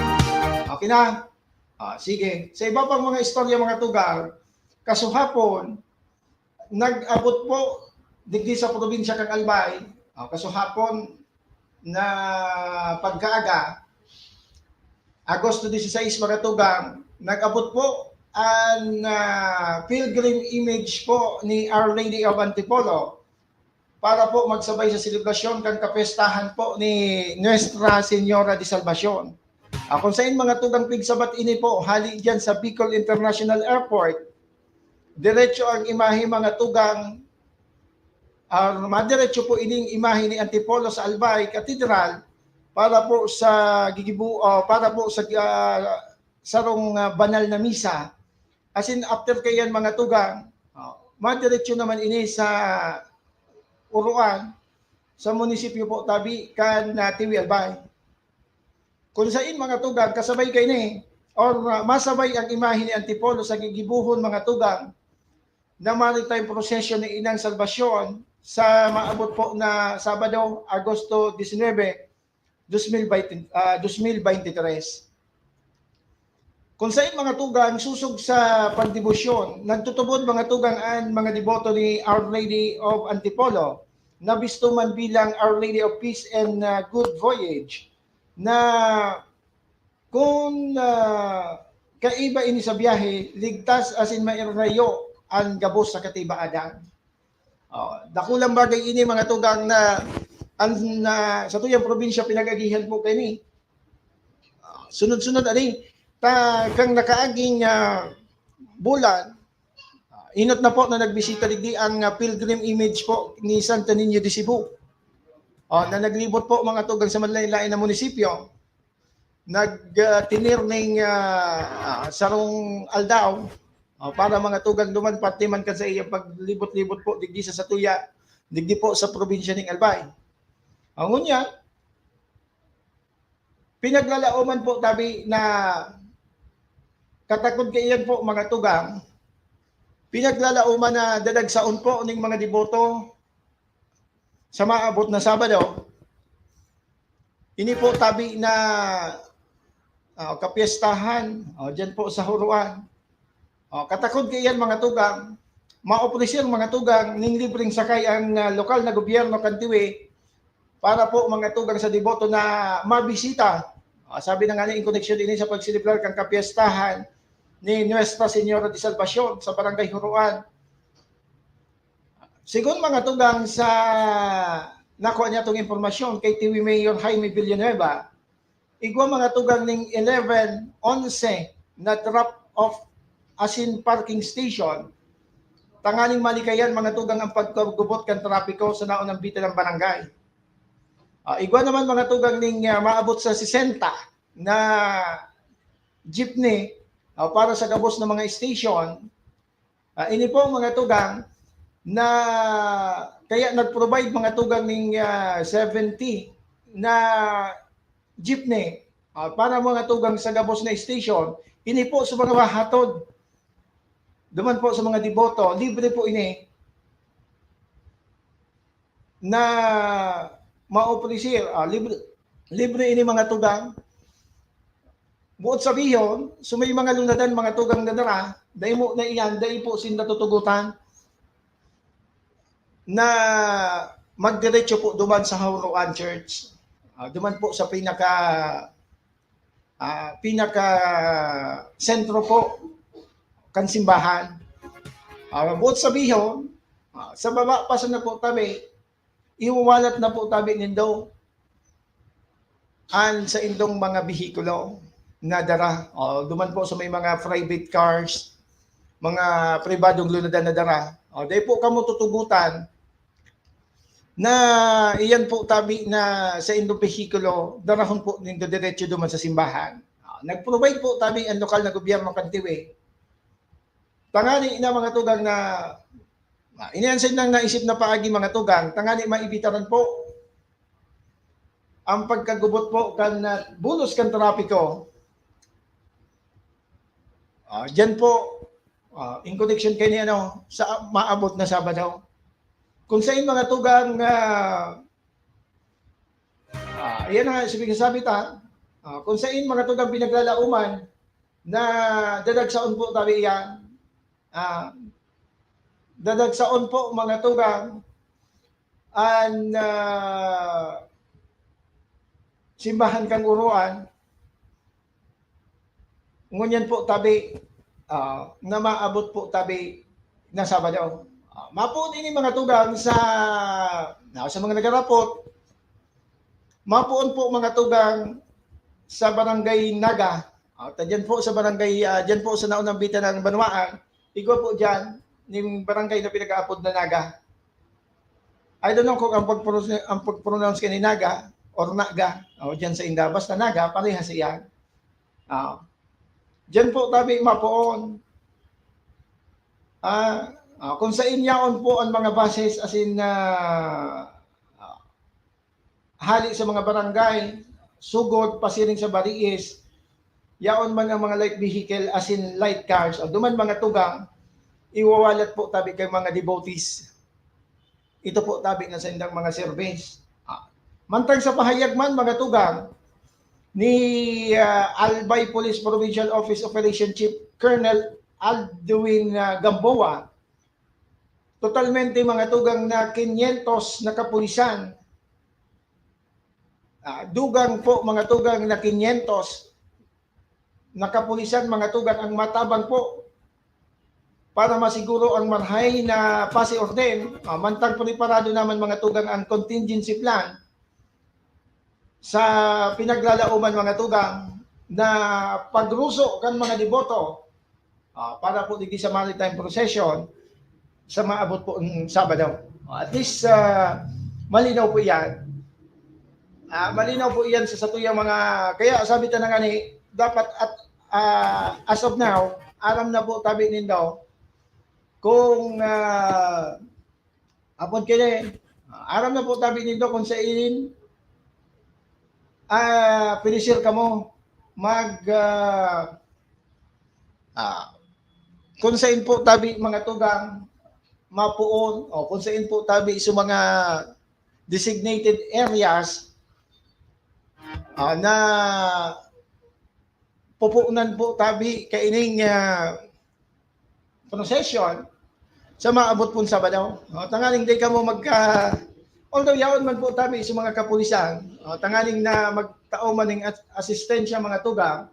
okay na. Ah, sige. Sa iba pang mga istorya, mga tugang, kasuhapon, nag-abot po digdi sa probinsya kan Albay, ah, kasuhapon na pagkaaga, Agosto dieciséis, mga tugang, nag-abot po ang, ah, pilgrim image po ni Our Lady of Antipolo para po magsabay sa selebrasyon kan kapestahan po ni Nuestra Señora de Salvacion. Ah, kung sain, mga tugang, pigsabat ini po, hali diyan sa Bicol International Airport, diretso ang imahe, mga tugang, ah, madiretso po ining imahe ni Antipolo sa Albay Cathedral para po sa gigibu-, ah, para po sa, ah, sarong, ah, banal na misa. As in, after kaiyan, mga tugang, ah, madiretso naman ini sa Uruan, sa munisipyo po tabi kan, ah, Tiwi, Albay. Kung sain, mga tugang, kasabay kaini, or, ah, masabay ang imahe ni Antipolo sa gigibuhon, mga tugang, na maritime procession ni Inang Salvacion sa maabot po na Sabado, Agosto diecinuebe, dos mil baynte, ah, dos mil baynte tres. Kung sain, mga tugang, sosog sa pagdebosyon, nagtutubod, mga tugang, an mga deboto ni Our Lady of Antipolo, na bisto man bilang Our Lady of Peace and, ah, Good Voyage, na kun, ah, kaiba ini sa biyahe, ligtas asin mairayo an gabos sa katibaadan. Oh, dakulang bagay ini, mga tugang, na an, na satuyang probinsya pinag-agihan po kaini. Ah, sunod-sunod, ani, ta, kan nakaaging, ah, bulan, ah, inot na po na nagbisita digdi ang, ah, pilgrim image po ni Santo Niño de Cebu. Oh, na naglibot po, mga tugang, sa manlaen-laen na munisipyo. Nag, ah, tener ning, ah, ah, sarong aldaw, ah, para, mga tugang, duman parte man kan sa iyang paglibot-libot po digdi sa satuya digdi po sa probinsya ning Albay. Ang unya, pinaglalaoman po tabi na katakod kaiyan po, mga tugang, pinaglalaoman na dadagsaon po ning mga deboto sa maabot na Sabado. Ini po tabi na, ah, kapyestahan, oh, diyan po sa Huroan. Oh, katakod kaiyan, mga tugang, maopresir, mga tugang, ning libreng sakay ang, ah, lokal na gobyerno kan Tiwi para po, mga tugang, sa deboto na mabisita. Ah, sabi na nga ni, in koneksyon ini sa pagselebrar kan kapyestahan ni Nuestra Señora de Salvacion sa Barangay Huroan. Sigon, mga tugang, sa nakuha niya tong impormasyon kay Tiwi Mayor Jaime Villanueva, igwa, mga tugang, ning eleven, onse na drop-off asin parking station, tanganing malikayan, mga tugang, ang pagkagubot kan trapiko sa naunang bitin ng barangay. Ah, igwa naman, mga tugang, ning, ah, maabot sa sesenta na jeepney, ah, para sa gabos na mga station. Ah, ini po, mga tugang, na kaya nag-provide, mga tugang, ning, ah, seventy na jeepney, ah, para, mga tugang, sa gabos na station. Ini po sa mga mahatod duman po sa mga deboto, libre po ini na maopresir. Ah, libre, libre ini, mga tugang. Buot sabihon, so may mga lunadan, mga tugang, na dara, dai mo na iyan, dai po sinda tutugutan na magdiretso po duman sa Huroan Church. Ah, duman po sa pinaka, ah, pinaka sentro po kan simbahan. Ah, buot sabihon, ah, sa baba pa sana po tabi, iwawalat na po tabi nindo an saindong mga behikulo na dara. O, duman po sa may mga private cars, mga pribadong lunadan na dara. O, dai po kamo tutugutan na iyan po tabi na saindong behikulo, darahon po nindo diretso duman sa simbahan. Ah, nag-provide po tabi ang lokal na gobyerno kan Tiwi. Tangani na, mga tugang, na, ah, iniansin nang naisip na paagi, mga tugang, tangani maibitaran po ang pagkagubot po kan, ah, bulos kan trapiko. Ah, diyan po, ah, in connection kay ni, ano, sa maabot na Sabado. Kung sain, mga tugang, ah, ah, iyan na nga, sige, sabi ta, ah, kung sain, mga tugang, pinaglalauman na dadagsaon po tabi iyan, ah, dadagsaon po, mga tugang, an, ah, simbahan kan Huroan, ngunyan po tabi, ah, na maabot po tabi na Sabado. Ah, mapoon ini, mga tugang, sa, na, sa mga nagarapot, mapoon po, mga tugang, sa Barangay Naga. Ah, ta diyan po sa barangay, ah, diyan po sa naunang bitan ng Banwaan, igwa po diyan, ning barangay na pinag-aapod na Naga. I don't know kung ang pag-pronounce, ang pag-pronounce kani Naga or Naga, o diyan sa inda. Basta Naga, parehas iyan. Ah, diyan po tabi mapoon. Ah, ah, kung sain yaon po ang mga buses, as in, ah, ah, hali sa mga barangay, sugod, pasiring sa Bariis, yaon man ang mga light vehicle, as in light cars, o duman, mga tugang, iwawalat po tabi kay mga devotees. Ito po tabi na saindang mga service. Ah, mantang sa pahayag man, mga tugang, ni, ah, Albay Police Provincial Office Operation Chief Colonel Aldwin, ah, Gamboa, totalmente, mga tugang, na kinyentos na kapulisan. Ah, dugang po, mga tugang, na kinyentos na kapulisan, mga tugang, ang matabang po para masiguro ang marhay na pasi orden. Ah, mantang preparado naman, mga tugang, ang contingency plan sa pinaglalaoman, mga tugang, na pagruso kan mga deboto, ah, para po digdi sa maritime procession sa maabot po ng Sabado. Ah, at least, ah, malinaw po iyan. Ah, malinaw po iyan sa satuyang mga, kaya sabi ta na nga ni, dapat at, ah, as of now, aram na po tabi nindo kung, ah, Apod kini, ah, aram na po tabi nindo kung sain, ah, pinisir kamo mag, ah, ah, kung sain po tabi mga tugang mapuon o kung sain po tabi sa mga designated areas, ah, na pupunan po tabi kaining, ah, procession sa maabot pong Sabado. O, tanganing di kamo magka-, although yaon man po tabi sa mga kapulisan, o, tanganing na magtao man ning as-, asistensya mga tugang,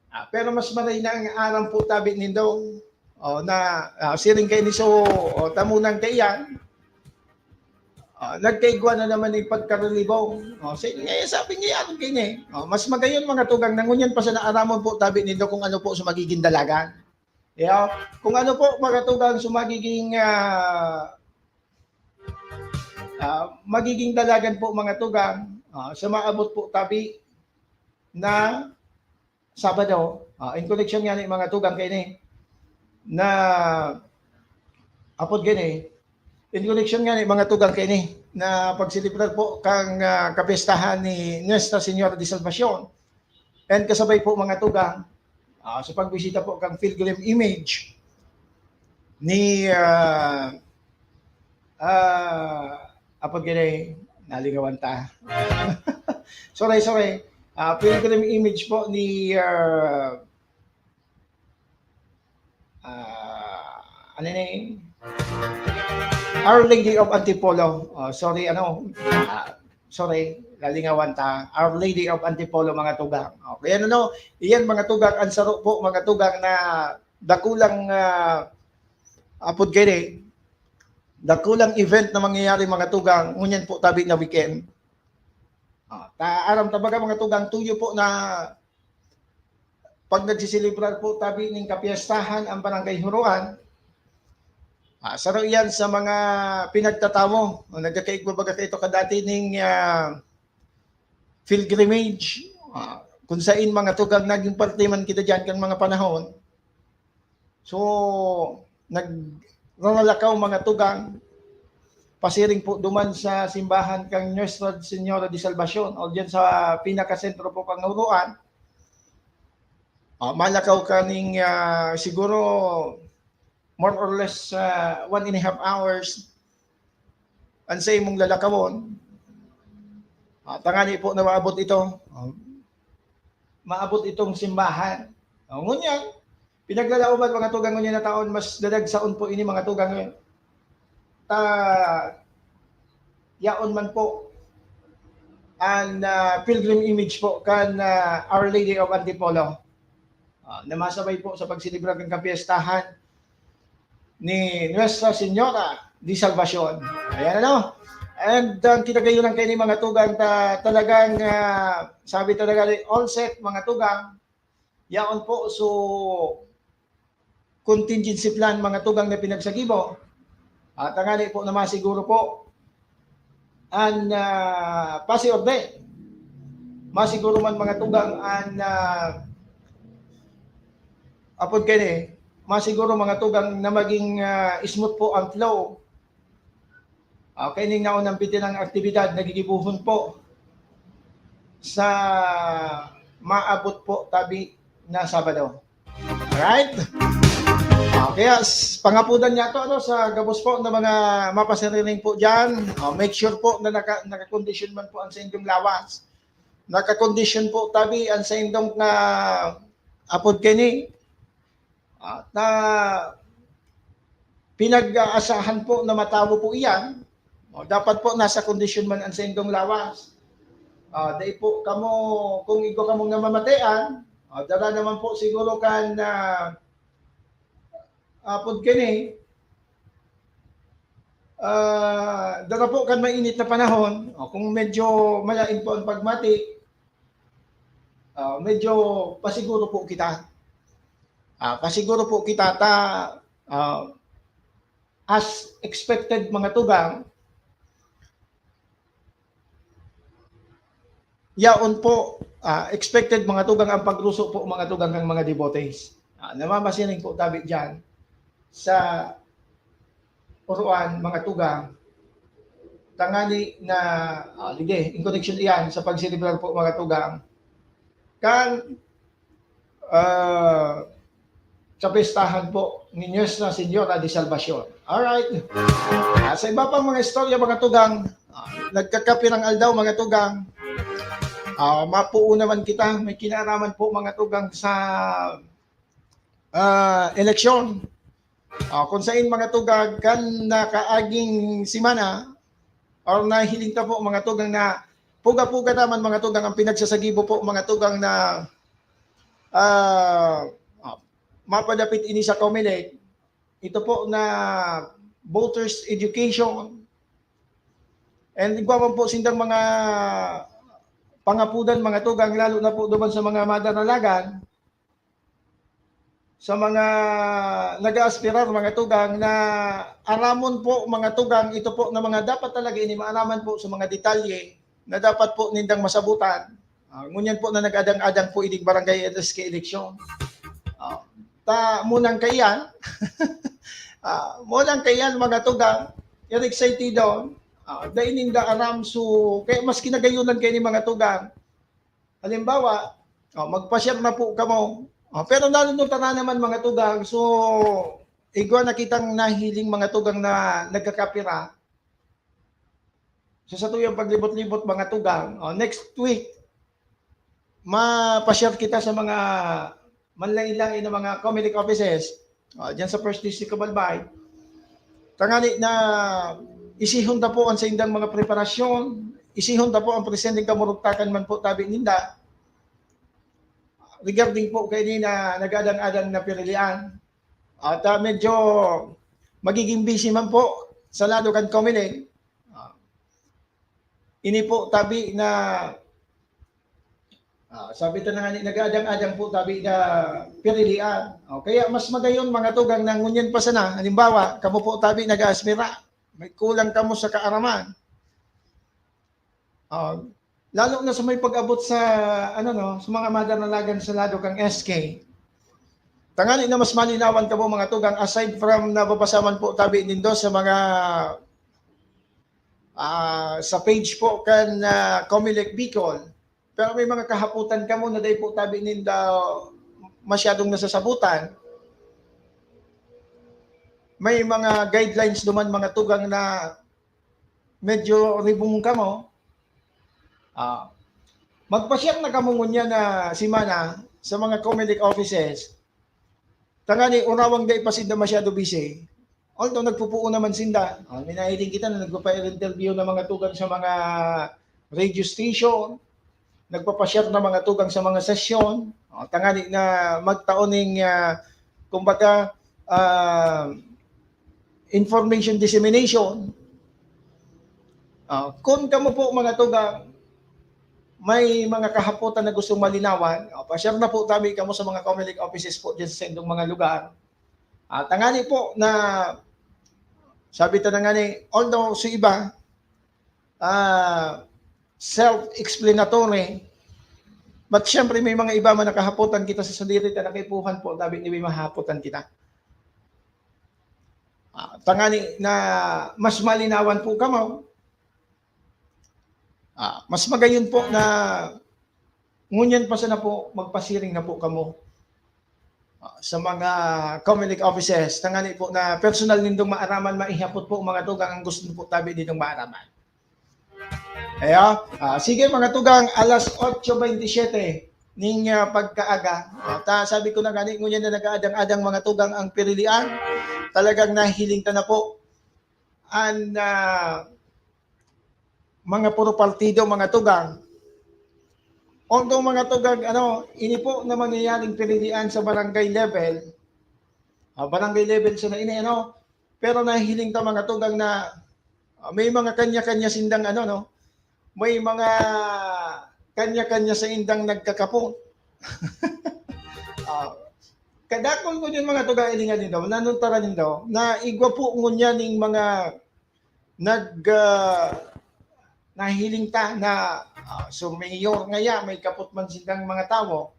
ah, pero mas maray na ang aram po tabi nindo, o, na, ah, siring kay ni so, o, tamunang kaiyan, ah, nagkaigwa na naman yung pagkarelibong. O, sige, eh, sabi niya, ano kini? O, mas magayon mga tugang na ngunyan pa sa naaramon po tabi nindo kung ano po sa magiging dalagan. Yeah. Kung ano po, mga tugang, sa magiging, ah, ah, magiging dalagan po, mga tugang, ah, sa maabot po tabi na Sabado, ah, in connection nga ni mga tugang kaini na apod gini, in connection nga ni mga tugang kaini na pagselebrar po kang, ah, kapistahan ni Nuestra Señora de Salvacion. And kasabay po mga tugang, ah, sa pagbisita po kang pilgrim image ni, ah, ah, apod gini, nalingawan ta. Sorry, sorry. Ah, pilgrim image po ni, ah, ah, ano na yun? Our Lady of Antipolo. Oh, sorry, ano, ah, sorry, nalingawan ta. Our Lady of Antipolo, mga tugang. Okay, ano, no? Iyan, mga tugang, ang saro po, mga tugang, na dakulang, ah, apod kaini, dakulang event na mangyayari, mga tugang, ngunyan po tabi na weekend. Ah, ta-, aram ta baga, mga tugang, tuyo po na pag nagsiselebrar po tabi ning kapiestahan ang Barangay Huroan, ah, saro iyan sa mga pinagtatawo. O, nagkakaigwa baga kaito kadati ning, ah, pilgrimage, ah, kung sain mga tugang naging parte man kita diyan kan mga panahon. So, naglalakaw mga tugang, pasiring po duman sa simbahan kang Nuestra Señora de Salvacion o diyan sa pinakasentro po kang Huroan. Ah, malakaw kaning, ah, siguro more or less, ah, one and a half hours ang sa imong lalakawon. Ah, tangani po na maabot ito. Ah, maabot itong simbahan. Ah, ngunyan, pinaglalaoban mga tugang ngunyan na taon, mas dadagsaon po ini mga tugang ngayon. Ta, yaon man po ang, ah, pilgrim image po kan, ah, Our Lady of Antipolo. Ah, na masabay po sa pagselebrar ng kapiestahan ni Nuestra Señora de Salvacion. Ayan, ano? And ang kinagayunan kaini mga tugang ta-, talagang, ah, sabi talaga ni Olsek, mga tugang, yaon po, so, contingency plan, mga tugang na pinagsagibo. At tangali po na masiguro po an, ah, pasiorde. Masiguro man, mga tugang, an, ah, apod kaini, masiguro, mga tugang, na maging, ah, smooth po ang flow. Ah, kaining naunang bitin ang aktibidad na gigibohon po sa maabot po tabi na Sabado. Alright? Ah, kaya s-, pangapudan niya to, ano, sa gabos po na mga mapasiriring po dyan. Ah, make sure po na naka-, nakakondisyon man po ang sa inyong lawas. Nakakondisyon po tabi ang sa indong na apod kaini. At na pinag-aasahan po na matawo po iyan. O, dapat po nasa kondisyon man ang sa indong lawas. Ah, dai po kamo, kung igwa kamong namamatean, ah, dara naman po siguro kan, ah, apod kaini, ah, dara po kan mainit na panahon, o, kung medyo malain po ang pagmati, ah, medyo pasiguro po kita. Ah, pasiguro po kita ta, ah, as expected, mga tugang, yaon po, ah, expected, mga tugang, ang pagruso po, mga tugang, ng mga devotees. Ah, namamasiring po tabi diyan sa puruan, mga tugang, tangani na, ah, sige, in connection iyan sa pagselebrar po, mga tugang, kan, ah, kapistahan po ni Nuestra Señora de Salvacion. Alright. Ah, sa iba pang mga istorya, mga tugang, ah, nagkakapirang aldaw, mga tugang, ah, mapuo naman kita, may kinaraman po, mga tugang, sa, ah, eleksyon. Ah, kung sain, mga tugang, kan nakaaging semana, or nahiling ta po, mga tugang, na puga-puga naman, mga tugang, ang pinagsasagibo po, mga tugang, na, ah, ah, mapadapit ini sa Comelec, ito po na voters education. And igwa man po sindang mga pangapudan, mga tugang, lalo na po duman sa mga madaralagan, sa mga nag-aaspirar, mga tugang, na aramon po, mga tugang, ito po na mga dapat talaga ini maaraman po sa mga detalye na dapat po nindang masabutan. Ah, ngunyan po na nag-adang-adang po ining barangay L S K election. Ah, ta, munang kaiyan, ah, munang kaiyan, mga tugang, yan excited doon. Ah, dai ninda aram, so, kaya mas kinagayunan kayo ni mga tugang. Halimbawa, oh, magpa-share na po kamo. Oh, pero nalunod na naman, mga tugang. So, igwa na kitang nahiling, mga tugang, na nagkakapira. So, sa tuyang paglibot-libot, mga tugang, oh, next week, mapa-share kita sa mga manlain-lain na mga Comelec offices, ah, dyan sa First District of Albay. Tangani na isihon ta po ang saindang mga preparasyon, isihon ta po ang presenteng kamurugtakan man po tabi ninda regarding po kaini na nag-adang-adang na pirilian. At, ah, medyo magiging busy man po sa lado kan Comelec. Ah, ini po tabi na, ah, sabi ta na nga ni, nag-aadang-adang po tabi na pirilian. O, kaya mas magayon, mga tugang, na ngunyan pa sana. Halimbawa, kamo po tabi nag-aasmira, may kulang kamo sa kaaraman. Ah, lalo na sa may pag-abot sa, ano, no, sa mga madaralagan sa lado kang S K. Tangani na mas malinawan kamo, mga tugang, aside from nababasa man po tabi nindo sa mga, ah, sa page po kan, ah, Comelec Bicol, pero may mga kahapotan kamo na dai po tabi ninda masyadong nasasabutan. May mga guidelines duman, mga tugang, na medyo ribong kamo. Ah, magpa-share na kamo ngunyan na semana sa mga Comelec offices. Tangani, unawang dai pa sinda masyado busy. Although nagpupuo naman sinda. Ah, may nahiling kita na nagpapa-interview na, mga tugang, sa mga radio station, nagpapa-share na, mga tugang, sa mga sesyon. Ah, tangani na magtao ning, ah, kumbaga, ah, information dissemination. Ah, kun kamo po, mga tugang, may mga kahapotan na gustong malinawan, ah, pa-share na po tabi kamo sa mga Comelec offices po dyan sa saindong mga lugar. Ah, tangani po na, sabi ta na nga ni, although sa iba, ah, self-explanatory, but syempre may mga iba man nakahapotan kita sa sadiri ta na kaipuhan po, tabi ni, may mahapotan kita. Ah, tangani na mas malinawan po kamo. Ah, mas magayon po na ngunyan pa sana po, magpasiring na po kamo, ah, sa mga Comelec offices. Tangani po na personal nindong maaraman, maihapot po, mga tugang, ang gusto po tabi nindong maaraman. Kaya, ah, sige, mga tugang, alas otso bentisiete ning, ah, pagkaaga. Ah, ta, sabi ko na gani, ngunyan na nag-aadang-adang, mga tugang, ang pirilian. Talagang nahiling ta na po an, ah, mga puro partido, mga tugang. Although, mga tugang, ano, ini po na mangyayaring pirilian sa barangay level, ah, barangay level sa na ini, ano, pero nahihiling ta, mga tugang, na, ah, may mga kanya-kanya sindang, ano, no, may mga kanya-kanya sa indang nagkakapot. Ah, kadakol ko yun, mga tugang, ilingan nindo, nanuntaran nindo, na igwa po ngunyan ning mga nag, ah, nahiling ta na, ah, so mayor ngaya, may kapot man sindang mga tawo.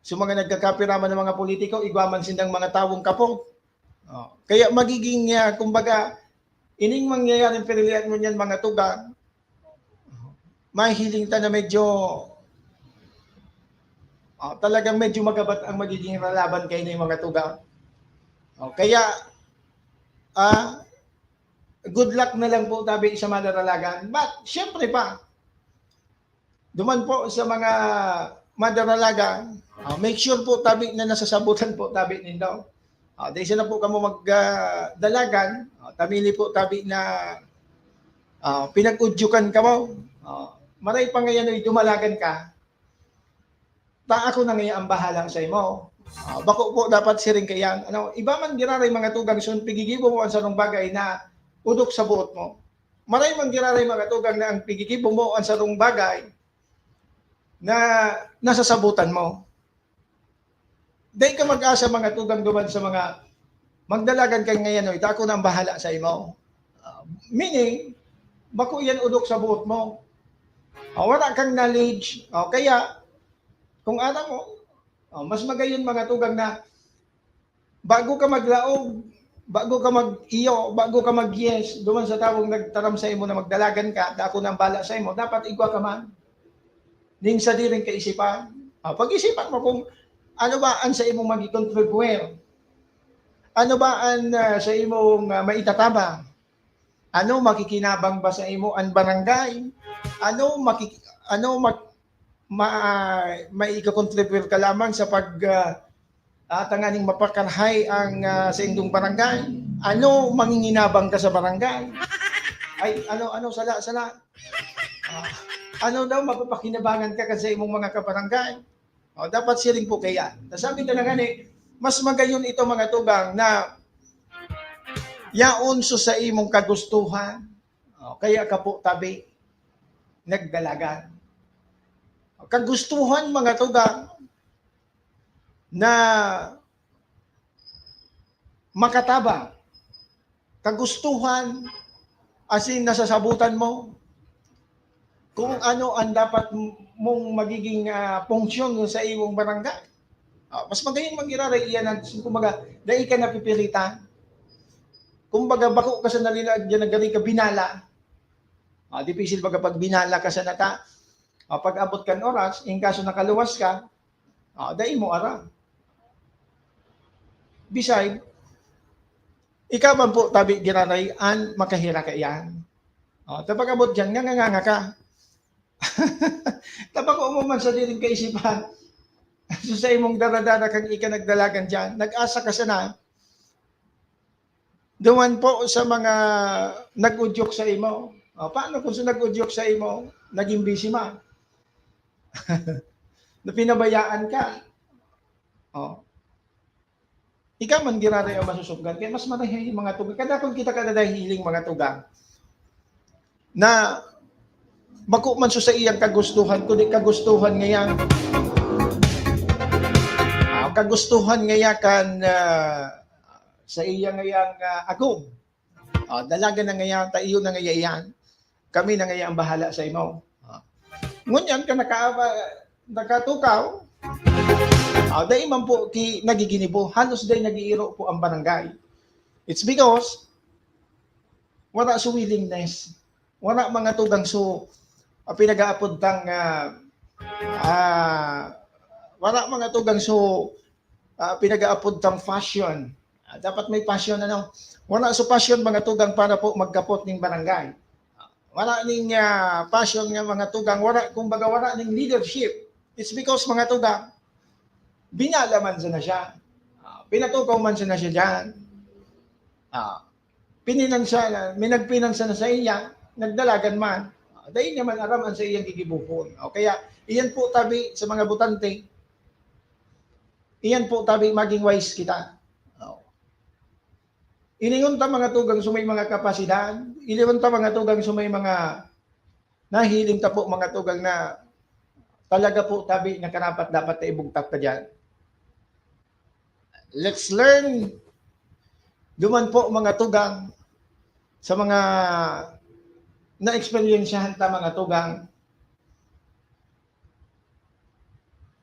So mga nagkakapira man ng mga politiko, igwa man sindang mga tawong kapot. Oh, kaya magiging, ah, kumbaga, Ining mangyayaring pirilian mo niyan, mga tugang, mahihiling ta na medyo, ah, talagang medyo magabat ang magiging lalaban kayo na yung mga tugang. O, kaya, ah, good luck na lang po tabi sa mga dalagan. But, syempre pa, duman po sa mga madaralaga, ah, make sure po tabi na nasasabutan po tabi nindo. Ah, dahil sila po kamo magdalagan, ah, tamili po tabi na ah, pinag-udyukan kamo. Ah, maray pa ngayon ay dumalagan ka. Ta ako na ngayon ang bahala sa imo. Ah, bako po dapat siring kaiyan. Ano, iba man giraray mga tugang sun pigigibo mo ang sarong bagay na udok sa buot mo. Maray man giraray mga tugang na ang pigigibo mo ang sarong bagay na nasasabutan mo. Dai ka mag-asa mga tugang duman sa mga magdalagan kay ngayon, "Oy, ta ako na ang bahala sa imo." Ah, meaning, bako yan udok sa buot mo. Ah, wala kang knowledge. Ah, kaya, kung alam mo, ah, mas magayon mga tugang na bago ka maglaog, bago ka mag-iyo, bago ka mag-yes, duman sa tawong nagtaram sa imo na magdalagan ka, ta ako na ang bahala sa imo, dapat igwa ka man ning sadiring kaisipan. Ah, pag-isipan mo kung ano ba ang sa imong magikontribuir. Ano ba ang, ah, sa imong, ah, maitatabang? Ano, makikinabang ba sa imo ang barangay? Ano, makiki-, ano, mak-, ma-, maikakontribuir ka lamang sa pag, ah, ah, tanganing mapakarhay ang, ah, saindong barangay? Ano, manginginabang ka sa barangay? Ay, ano, ano, sala, sala. Ah, ano daw, mapapakinabangan ka kan sa imong mga kabarangay? O, dapat siring po kaya. Nasabi ko na gani, mas magayon ito, mga tugang, na yaon so sa imong kagustuhan. O, kaya ka po tabi, nagdalagan. Kagustuhan, mga tugang, na makatabang. Kagustuhan, asin nasasabutan mo kung ano ang dapat m-, mong magiging, ah, punksyon sa imong barangay. Ah, mas magayon man giraray iyan ang, kumbaga, dai ka napipilitan. Kumbaga, bako ka sa nalina, diyan na galing ka binala. Ah, dipisil baga pag binala ka sa nata. Ah, pag abot kan oras, in kaso nakaluwas ka, ah, dai mo aram. Beside, ikaw man po, tabi giraray, an makaherak kaiyan. Oh, ta pag-abot diyan, nganganganga ka. Ta bako mo man sadiring kaisipan. So, sa imong dara-dara kang ika nagdalagan diyan, nag-asa ka sana. Duman po sa mga nag-udyok sa imo. Oh, paano kung sa nag-udyok sa imo, naging busy man? Na pinabayaan ka? Oh. Ika man giraray ang masusupgan. Kaya mas marahay mga tugang. Kadakon kita kadadahiling mga tugang na bako man so sa iyang kagustuhan, kundi kagustuhan ngaya, ah, kagustuhan ngaya kan, ah, sa iya ngayang, ah, agom. Ah, dalagan na ngaya, ta iyo na ngaya iyan. Kami na ngaya ang bahala sa imo. Ah. Ngunyan ka naka-, nakatukaw, ah, dai man po ki-, nagiginibo. Halos dai nag-iiro po ang barangay. It's because wala so willingness. Wala mga tugang so, ah, pinag-aapod tang, ah, ah, wala mga tugang so, ah, pinag-aapod tang fashion. Ah, dapat may passion, ano? Wala so passion, mga tugang, para po magkapot ning barangay. Wala ning, ah, passion nga mga tugang, wala, kumbaga, wala ning leadership. It's because, mga tugang, binala man sana siya. Ah, pinatukaw man sana siya diyan. Ah, pinansa na, may nagpinansa na sa iya, nagdalagan man. Ah, dai niya man aram an sa iyang gigibohon. O kaya, iyan po tabi sa mga botante. Iyan po tabi, maging wise kita. O. Ilingon ta mga tugang so may mga kapasidad, ilingon ta mga tugang so may mga nahiling ta po mga tugang na talaga po tabi na karapat-dapat na ibugtak ta diyan. Let's learn. Duman po mga tugang sa mga naeksperyensyahan ta mga tugang.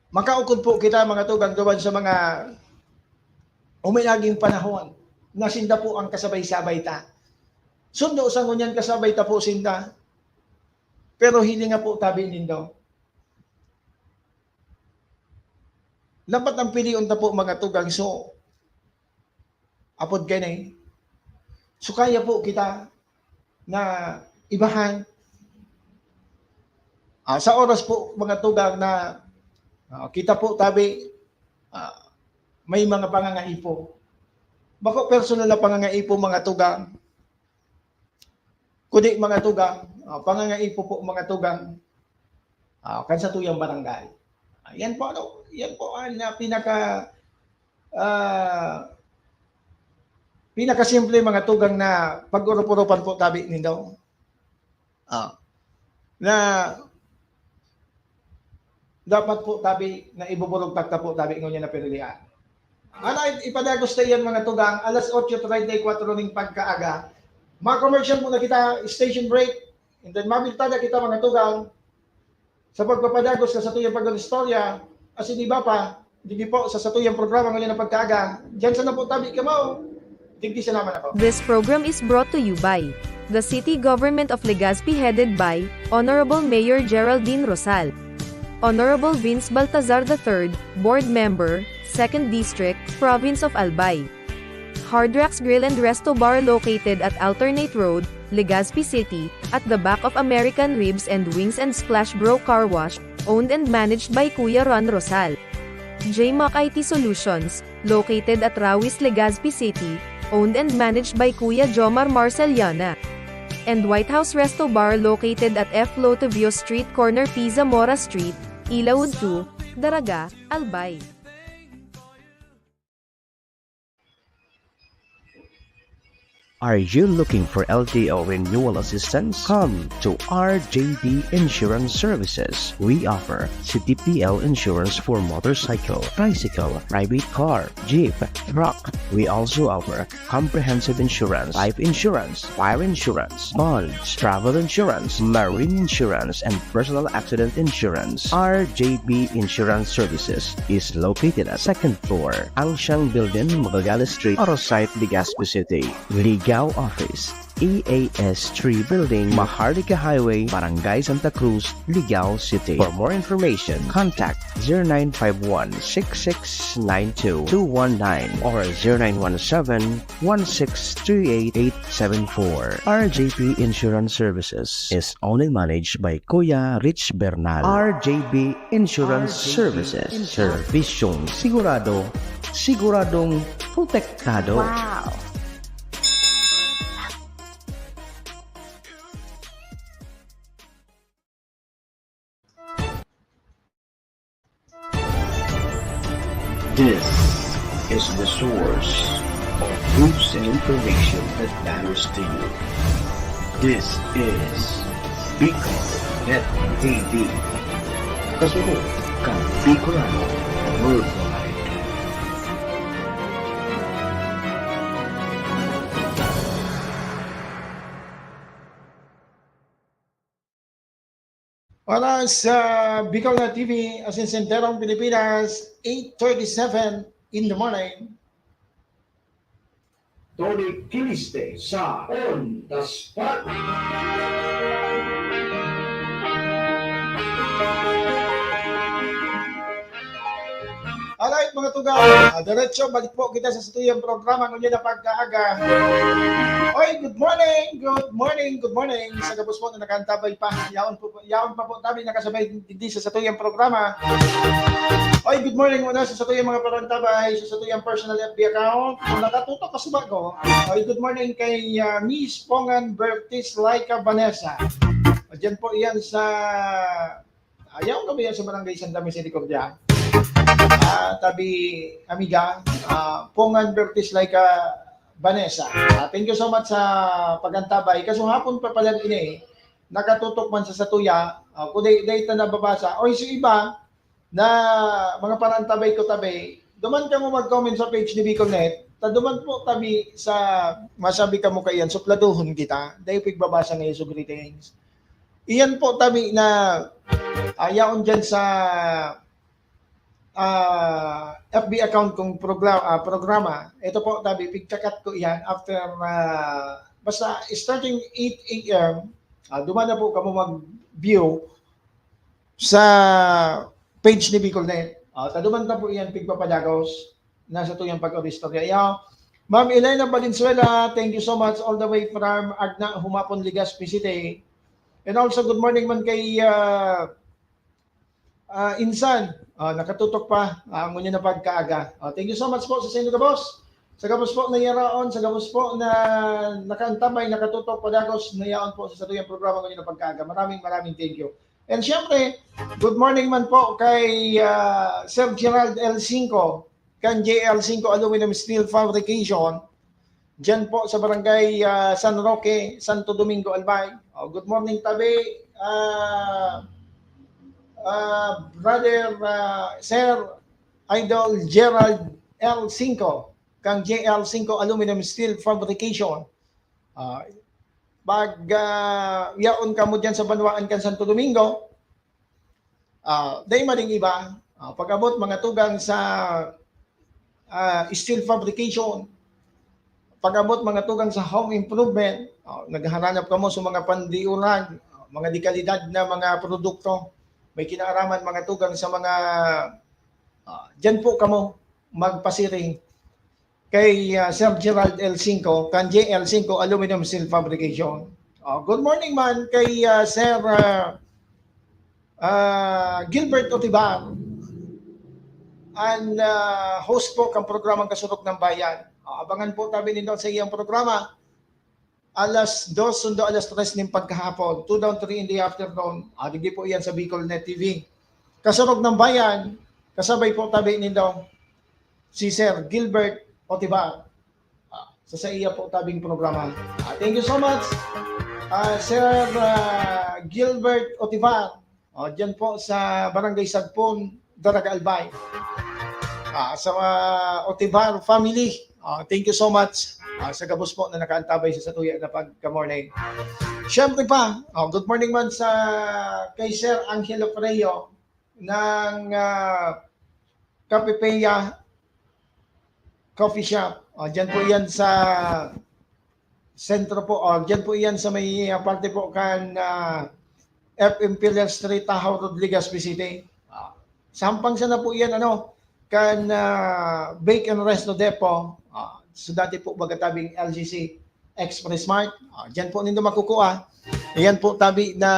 Makaukod po kita, mga tugang, duman sa mga uminaging panahon na sinda po ang kasabay-sabay ta. Sundo sa ngunyan kasabay ta po sinda. Pero hiling nga po tabi nindo. Dapat ang pilion ta po, mga tugang. So, apod kay na eh. So, kaya po kita na ibahan. Ah, sa oras po, mga tugang, na, ah, kita po tabi, ah, may mga pangangaipo. Bako personal na pangangaipo, mga tugang. Kundi, mga tugang, ah, pangangaipo po, mga tugang, ah, kan satuyang barangay. Ah, yan po, ano, yan po ang, ah, pinaka, ah, pinakasimple, mga tugang, na pag-urup-urupan po tabi nindo. Ah, na dapat po tabi na ibuburugtak ta po tabi ngunyan na pinilian. Ana, ipadagos ta iyan, mga tugang, alas otso treinta y cuatro ning pagkaaga. Ma-commercial muna kita, station break, and then mabintada kita, mga tugang, sa pagpapadagos sa satuyang pag-istorya, asin iba pa, digdi po sa satuyang programa ngunyan na pagkaaga. Diyan sana po tabi kamo. Digdi sana man ako. This program is brought to you by the City Government of Legazpi, headed by Honorable Mayor Geraldine Rosal. Honorable Vince Baltazar the third, Board Member, Second District, Province of Albay. Hard Rocks Grill and Resto Bar, located at Alternate Road, Legazpi City, at the back of American Ribs and Wings and Splash Bro Car Wash, owned and managed by Kuya Ron Rosal. J Mac I T Solutions, located at Rawis, Legazpi City, owned and managed by Kuya Jomar Marceliana. And White House Resto Bar, located at F Lotovio Street, corner P Zamora Street, Ilaud two, Daraga, Albay. Are you looking for L T O renewal assistance? Come to R J B Insurance Services. We offer C T P L insurance for motorcycle, tricycle, private car, jeep, truck. We also offer comprehensive insurance, life insurance, fire insurance, bonds, travel insurance, marine insurance, and personal accident insurance. R J B Insurance Services is located at second floor, Angsiang Building, Magallanes Street, Arosite, Legazpi City. Ligao Office, E A S three Building, Maharlika Highway, Barangay Santa Cruz, Ligao City. For more information, contact zero nine five one, six six nine two, two one nine or zero nine one seven, one six three eight, eight seven four. R J P Insurance Services is owned and managed by Kuya Rich Bernal. R J B Insurance Services. Servisyong sigurado, siguradong protektado. Wow! This is the source of news and information that matters to you. This is Bicol Net T V. Kasunod kan Bicolano Worldwide. Oras sa Bicol na T V, asin sa enterong Pilipinas, eight thirty-seven in the morning. Tony Kiliste sa On the Spot. Alright, mga tugang, ah, diretso, balik po kita sa satuyang programa ngunyan na pagkaaga. Oy, good morning, good morning, good morning. Sa gabos po na nakaantabay pa, yaon po, yaon pa po tabi nakasabay digdi sa satuyang programa. Oy, good morning muna sa satuyang mga parantabay, sa satuyang personal F B account. Kung nakatutok ka sa bago, oy, good morning kay, ah, Miss Pongan Bertis Laika Vanessa. Diyan po iyan sa Ayaw kami yan sa Barangay Santa Misericordia. Ah, tabi, amiga, ah, Pongan Bertis Laika Vanessa. Ah, thank you so much sa pagantabay. Kaso hapon pa pala ini, nakatutok man sa satuya, ah, kung di, di ito nababasa. O yung iba, na mga parantabay ko tabi, duman kamo mag-comment sa page ni Bicol Net. Ta duman po tabi sa masabi kamo kaiyan, supladuhon kita. Dahil pigbabasa ngayon sa greetings. Iyan po tabi na, ah, yaon dyan sa, ah, F B account kong programa, ah, programa. Ito po, tabi, pigkakat ko iyan after, ah, Basta starting eight a m, ah, duman na po kamo mag-view sa page ni Bicolnet. Ah, ta duman ta po iyan pigpapadagos na satuyang pag-oristorya. Iyo, Ma'am Elena Valenzuela, thank you so much, all the way from Agna, Humapon, Legazpi City. And also, good morning man kay, ah, ah, Insan. Ah, nakatutok pa, ah, ngunyan na pagkaaga. Ah, thank you so much po sa saindo gabos. Sa gabos po na yaraon, sa gabos po na nakaantabay, nakatutok, padagos na yaon po sa satuyang programa ngunyan na pagkaaga. Maraming, maraming thank you. And syempre, good morning man po kay, ah, Sir Gerald L Cinco, kan J L Cinco Aluminum Steel Fabrication, diyan po sa Barangay, ah, San Roque, Santo Domingo, Albay. Oh, good morning, tabi, ah, ah, brother, ah, Sir Idol Gerald L Cinco, kang J L Cinco Aluminum Steel Fabrication. Ah, pag, ah, yaon kamo diyan sa banwaan kan Santo Domingo, ah, dai mading iba, ah, pag-abot mga tugang sa, ah, steel fabrication, pag-abot mga tugang sa home improvement, ah, naghahanap kamo sa mga pandiurag, ah, mga dekalidad na mga produkto, may kinaaraman mga tugang sa mga, ah, diyan po kamo magpasiring kay, ah, Sir Gerald L Cinco, kan J L Cinco Aluminum Steel Fabrication. Ah, good morning man kay, ah, Sir, ah, ah, Gilbert Otibar, an, ah, host po kan programang Kasurog ng Bayan. Ah, abangan po tabi nindo sa iyang programa. Alas dos sundo alas tres nin pagkahapon, two down, three in the afternoon. Ah, digdi po iyan sa Bicolnet T V. Kasurog ng Bayan, kasabay po tabi nindo si Sir Gilbert Otibar. Ah, sa, sa iya po tabing programa. Ah, thank you so much, ah, Sir, ah, Gilbert Otibar. Oh, diyan po sa Barangay Sagpon, Daraga, Albay. Ah, sa mga Otibar family, ah, thank you so much, ah, sa gabos po na nakaantabay sa satuya na pagka-morning. Siyempre pa, oh, good morning man sa kay Sir Angelo Freo ng, ah, Kapipeya Coffee Shop. Oh, diyan po yan sa sentro po. Oh, diyan po yan sa may, ah, parte po kan, ah, F M Pillar Street, Tahaw Road, Legazpi City. Ah, sampang sana po yan, ano, kan, ah, Bake and Resto Depot. Ah, so dati po baga tabing L C C Express Mart. Ah, diyan po nindo makukuha. Ayan po tabi na,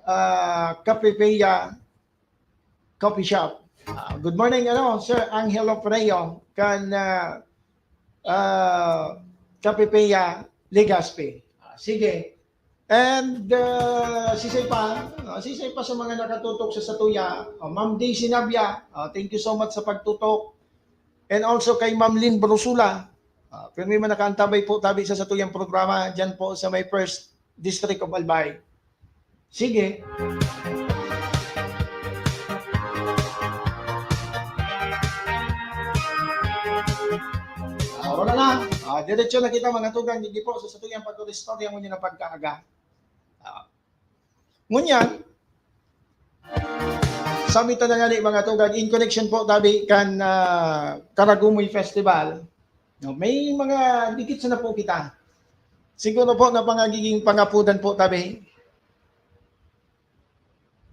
ah, Kapipeya Coffee Shop. Ah, good morning, ano, Sir Angelo Freo, kan, ah, ah, Kapipeya, Legazpi. Ah, sige. And, ah, sisay pa, ah, sisay pa sa mga nakatutok sa satuya, ah, Ma'am Daisy Navia, ah, thank you so much sa pagtutok. And also kay Ma'am Lynn Brusula, ah, pirmi man nakaantabay po tabi sa satuyang programa, dyan po sa may First District of Albay. Sige. Ah, wala na. Ah, diretso na kita, mga tugang, digdi po sa satuyang pag-istorya ngunyan na pagkaaga. Ah, ngunyan, sabi ta na nga ni, mga tugang, in connection po tabi kan, ah, Karagumoy Festival. No, may mga dikit sana po kita. Siguro po na pangagiging pangapudan po tabi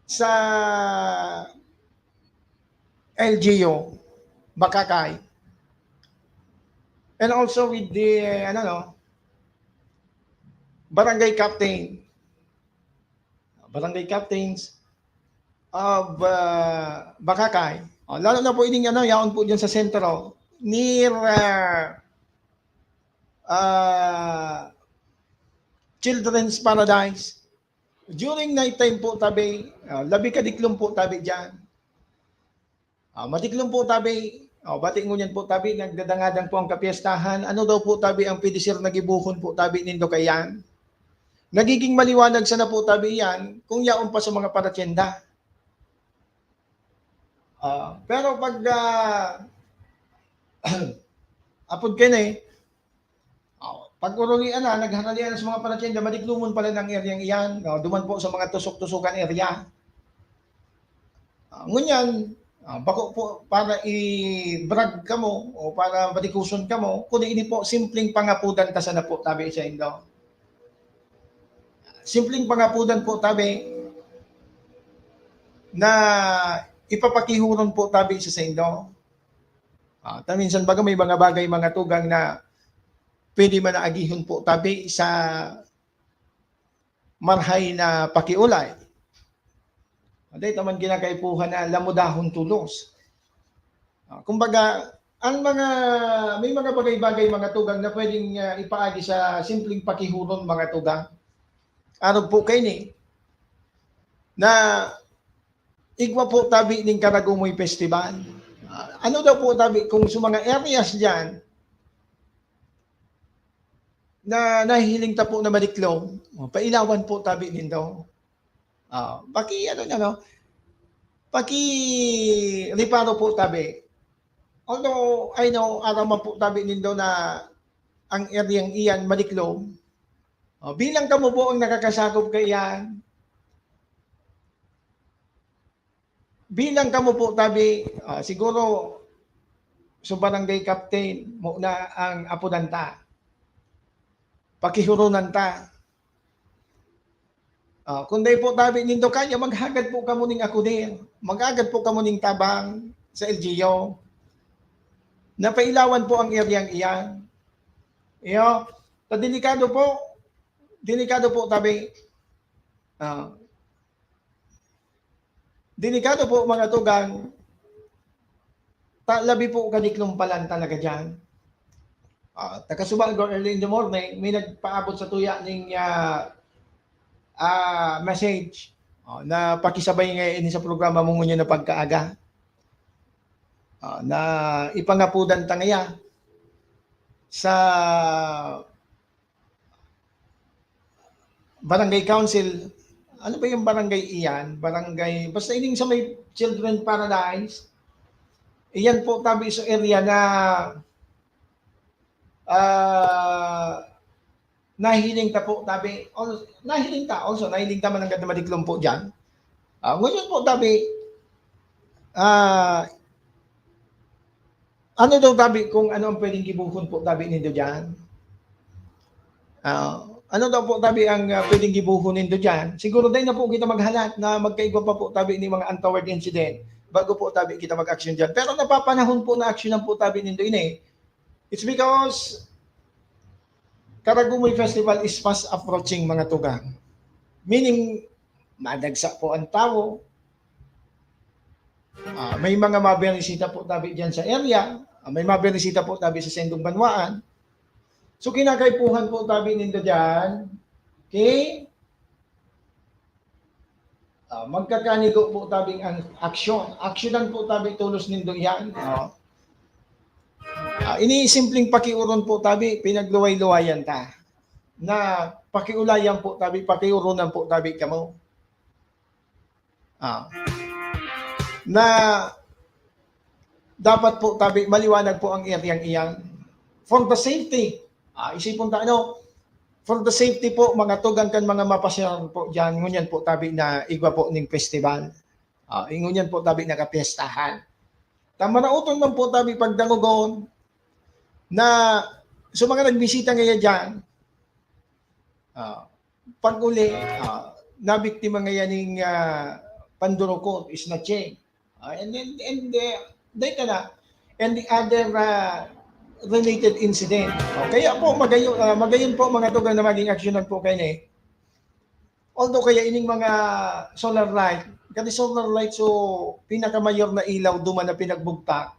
sa L G U, Bakakay. And also with the, ano, no, barangay captain. Barangay captains of, ah, Bakakay. Oh, lalo na po ining, ano, yaon po dyan sa sentro, near, ah, ah, Children's Paradise. During night time po tabi, ah, labi kadiklom po tabi dyan. Ah, madiklom po tabi. Oh, bati ngunyan po tabi, nagdadangadang po ang kapyestahan. Ano daw po tabi ang pwede, sir, na gibohon po tabi nindo kaiyan? Nagiging maliwanag sana po tabi iyan kung yaon pa sa mga paratyenda. Ah, pero pag, ah, apod kayo na eh, oh, pag urulian na, nagharalian na sa mga paratyenda, madiklomon pala ng eryang iyan. Oh, duman po sa mga tusok-tusukan area. Ah, ngunyan, Ah, bako po para i-brag kamo o para badikuson kamo, kundi ini po, simpleng pangapodan ta sana po tabi saindo. Simpleng pangapodan po tabi na ipapakihoron po tabi sa saindo. Ah, ta minsan baga may mga bagay, mga tugang, na pwede man na agihon po tabi sa marhay na pakiolay. Dai ta man kinakaipuhan na lamudahon tolos. Ah, kumbaga, ang mga, may mga bagay-bagay, mga tugang, na pwedeng, ah, ipaagi sa simpleng pakihoron, mga tugang. Arog po kaini, na igwa po tabi ning Karagumoy Festival. Ah, ano daw po tabi kung sa mga areas diyan na nahihiling ta po na madiklom, oh, pailawan po tabi nindo. Ah, paki-, ano na, no? Paki-reparo po tabi. Although, I know, aram man po tabi nindo na ang eryang iyan madiklom. Oh, bilang kamo po ang nakakasakop kaiyan, bilang kamo po tabi, ah, siguro, so barangay captain, mo na ang apodan ta. Pakihurunan ta. Ah, kung dai po tabi nindo kaya, maghagad po kamo ning akudir. Maghagad po kamo ning tabang sa L G U. Napailawan po ang eryang iyan. Iyo, ta delikado po. Delikado po tabi. Ah. Delikado po, mga tugang. Ta-, labi po kadiklom palan talaga diyan. Ah, ta kasubago, early in the morning, may nagpaabot sa tuya ning, ah, ah, message, oh, na pakisabay ngayon sa programa mo ngunyan na pagkaaga. Ah, na ipangapodan ta ngaya sa barangay council. Ano ba yung barangay iyan? Barangay, basta ining sa may Children Paradise. Iyan po tabi sa area na, ah, nahiling ta po tabi. Al-, nahiling ta, also, nahiling ta man ang ganda madiklom po dyan. Ah, ngayon po tabi, ah, ano daw tabi kung ano ang pwedeng gibohon po tabi nindo dyan? Ah, ano daw po tabi ang, ah, pwedeng gibohon nindo dyan? Siguro dai na po kita maghalat na magkaigwa pa po tabi ni mga untoward incident bago po tabi kita mag-action dyan. Pero napapanahon po na aksyonan po tabi nindo ini. It's because Karagumoy Festival is fast approaching, mga tugang. Meaning, madagsa po ang tawo. Ah, may mga mabirisita po tabi dyan sa area. Ah, may mabirisita po tabi sa sendong banwaan. So, kinakaipuhan po tabi nindo dyan. Okay? Ah, magkakanigo po tabing ang aksyon. Aksyonan po tabi tolos nindo yan. Oh. Ah, ini simpleng pakiuron po tabi, pinagluway-luwayan ta. Na pakiulayan po tabi, pakiuronan po tabi kamo. Ah. Na dapat po tabi, maliwanag po ang eryang iyan. For the safety. Ah, isipon ta, ano, for the safety po, mga tugang kan mga mapasyal po dyan, ngunyan po tabi na igwa po ning festival. Ah, ngunyan po tabi nakapiestahan. Ta maraoton man po tabi pagdangogon na sa mga nagbisita ngaya dyan, ah, pag-uli, ah, nabiktima ngaya ning, ah, pandurukot, snatching. Ah, and then, and the, dai ka na, and the other, ah, related incident. Oh, kaya po, magayon, ah, magayon po, mga tugang, na maging aksyonan po kayo na eh. Although kaya ining mga solar light, kasi solar light, so, pinakamayor na ilaw duman na pinagbugtak.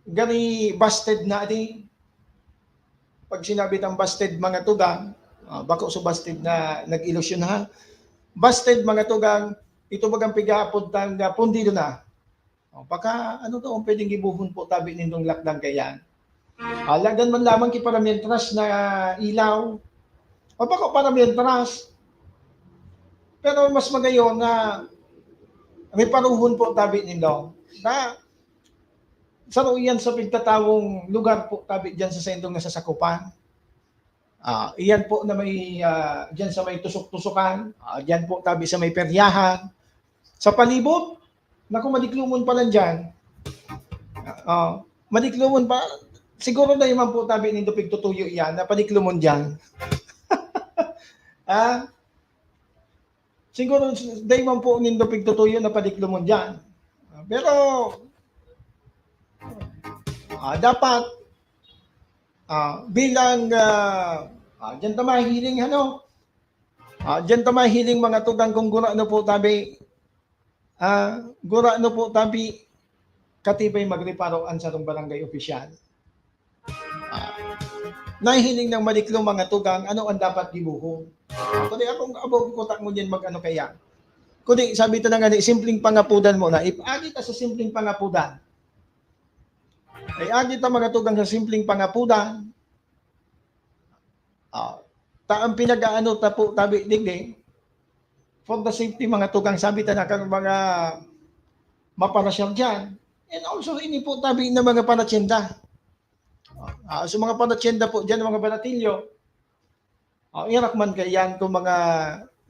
Gani busted na di. Pag sinabi tang busted, mga tugang, ah, bako so busted na nag-ilusyon, ha? Busted, mga tugang, ito bagang pigaapod tang, ah, pundido na. Oh, baka ano to, ang pwedeng gibohon po tabi nindong lakdan kaiyan? Ah, lagdan man lamang ki para mientras na ilaw. O bako para mientras. Pero mas magayon na reparuhon po tabi nindo. Na, saro iyan sa pigtatawong lugar po tabi diyan sa saindong nasasakupan. Ah, iyan po na may, ah, diyan sa may tusok-tusokan, ah, diyan po tabi sa may peryahan. Sa palibot, Naku, madiklomon pa lang dyan. Ah, madiklomon pa. Siguro na man po tabi nindo pigtutuyo yan, na padiklomon dyan. Ah, siguro, dai man po nindo pigtutuyo na padiklomon dyan. Ah, pero, ah, dapat, ah, bilang, ah, ah, dyan ta mahiling, ano? Ah, dyan ta mahiling, mga tugang, kung gurano po tabi, ah, gurano po tabi, katibay magreparo an sarong barangay opisyal. Ah, nahihiling ng madiklom, mga tugang, ano ang dapat gibohon? Ah, kundi akong abog ko ta ngunyan mag-ano kaya. Kundi sabi ta na nga ni, simpleng pangapudan muna. Ipaagi ta sa simpleng pangapudan. Ay agi ta, mga tugang, sa simpleng pangapudan. Ah, ta ang pinag-aano ta po tabi digdi, for the safety, mga tugang, sabi ta na kan mga maparasyal dyan. And also, ini po tabi na mga panatyenda. Ah, sa mga panatyenda po dyan, mga baratilyo, ah, irak man kaiyan kung mga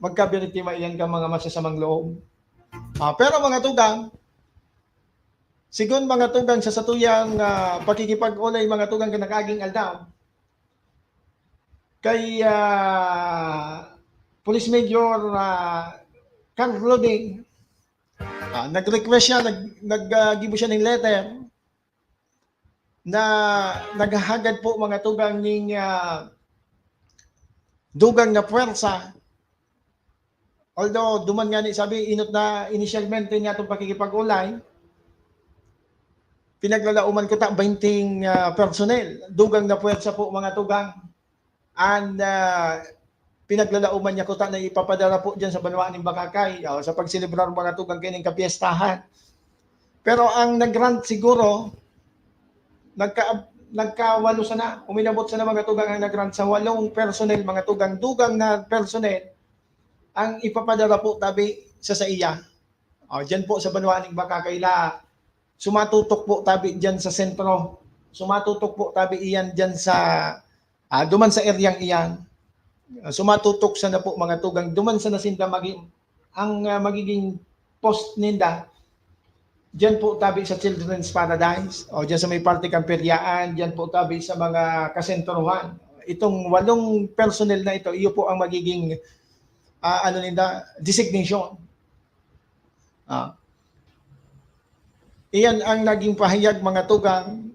magkabiritima iyan ka mga masasamang loob. Ah, pero, mga tugang, sigon, mga tugang, sa satuyang, ah, pakikipag-olay, mga tugang, kan nag-aging aldaw, kay, ah, Police Major, ah, Carlo Ding, ah, nag-request siya, nag-, nag-, ah, gibo siya ning letter na naghahagad po, mga tugang, ning, ah, dugang na puwersa. Although, duman nga ni sabi, inot na inisyalmente niya itong pakikipag-olay, pinaglalauman ko ta, baynting, ah, personnel. Dugang na puwersa po, mga tugang. And, ah, pinaglalauman niya ko ta na ipapadara po dyan sa banwaan nin Bacacay, ah, sa pagselebrar, mga tugang, kaining kapyestahan. Pero ang nag-grant siguro, nagka-, nagkawalo sana, uminabot sana, mga tugang, ang nag-grant sa walong personnel, mga tugang, dugang na personnel, ang ipapadara po tabi sa saiya. O, dyan po sa banwaan nin Bacacay la, sumatutok po tabi dyan sa sentro. Sumatutok po tabi iyan dyan sa, ah, duman sa eryang iyan. Ah, sumatutok sana po, mga tugang, duman sana sinda magi-, ang, ah, magiging post ninda, dyan po tabi sa Children's Paradise, o dyan sa may parte kan Peryaan, dyan po tabi sa mga kasentrohan. Itong walong personnel na ito, iyo po ang magiging, ah, ano ninda, designation. Ah. Iyan ang naging pahayag, mga tugang,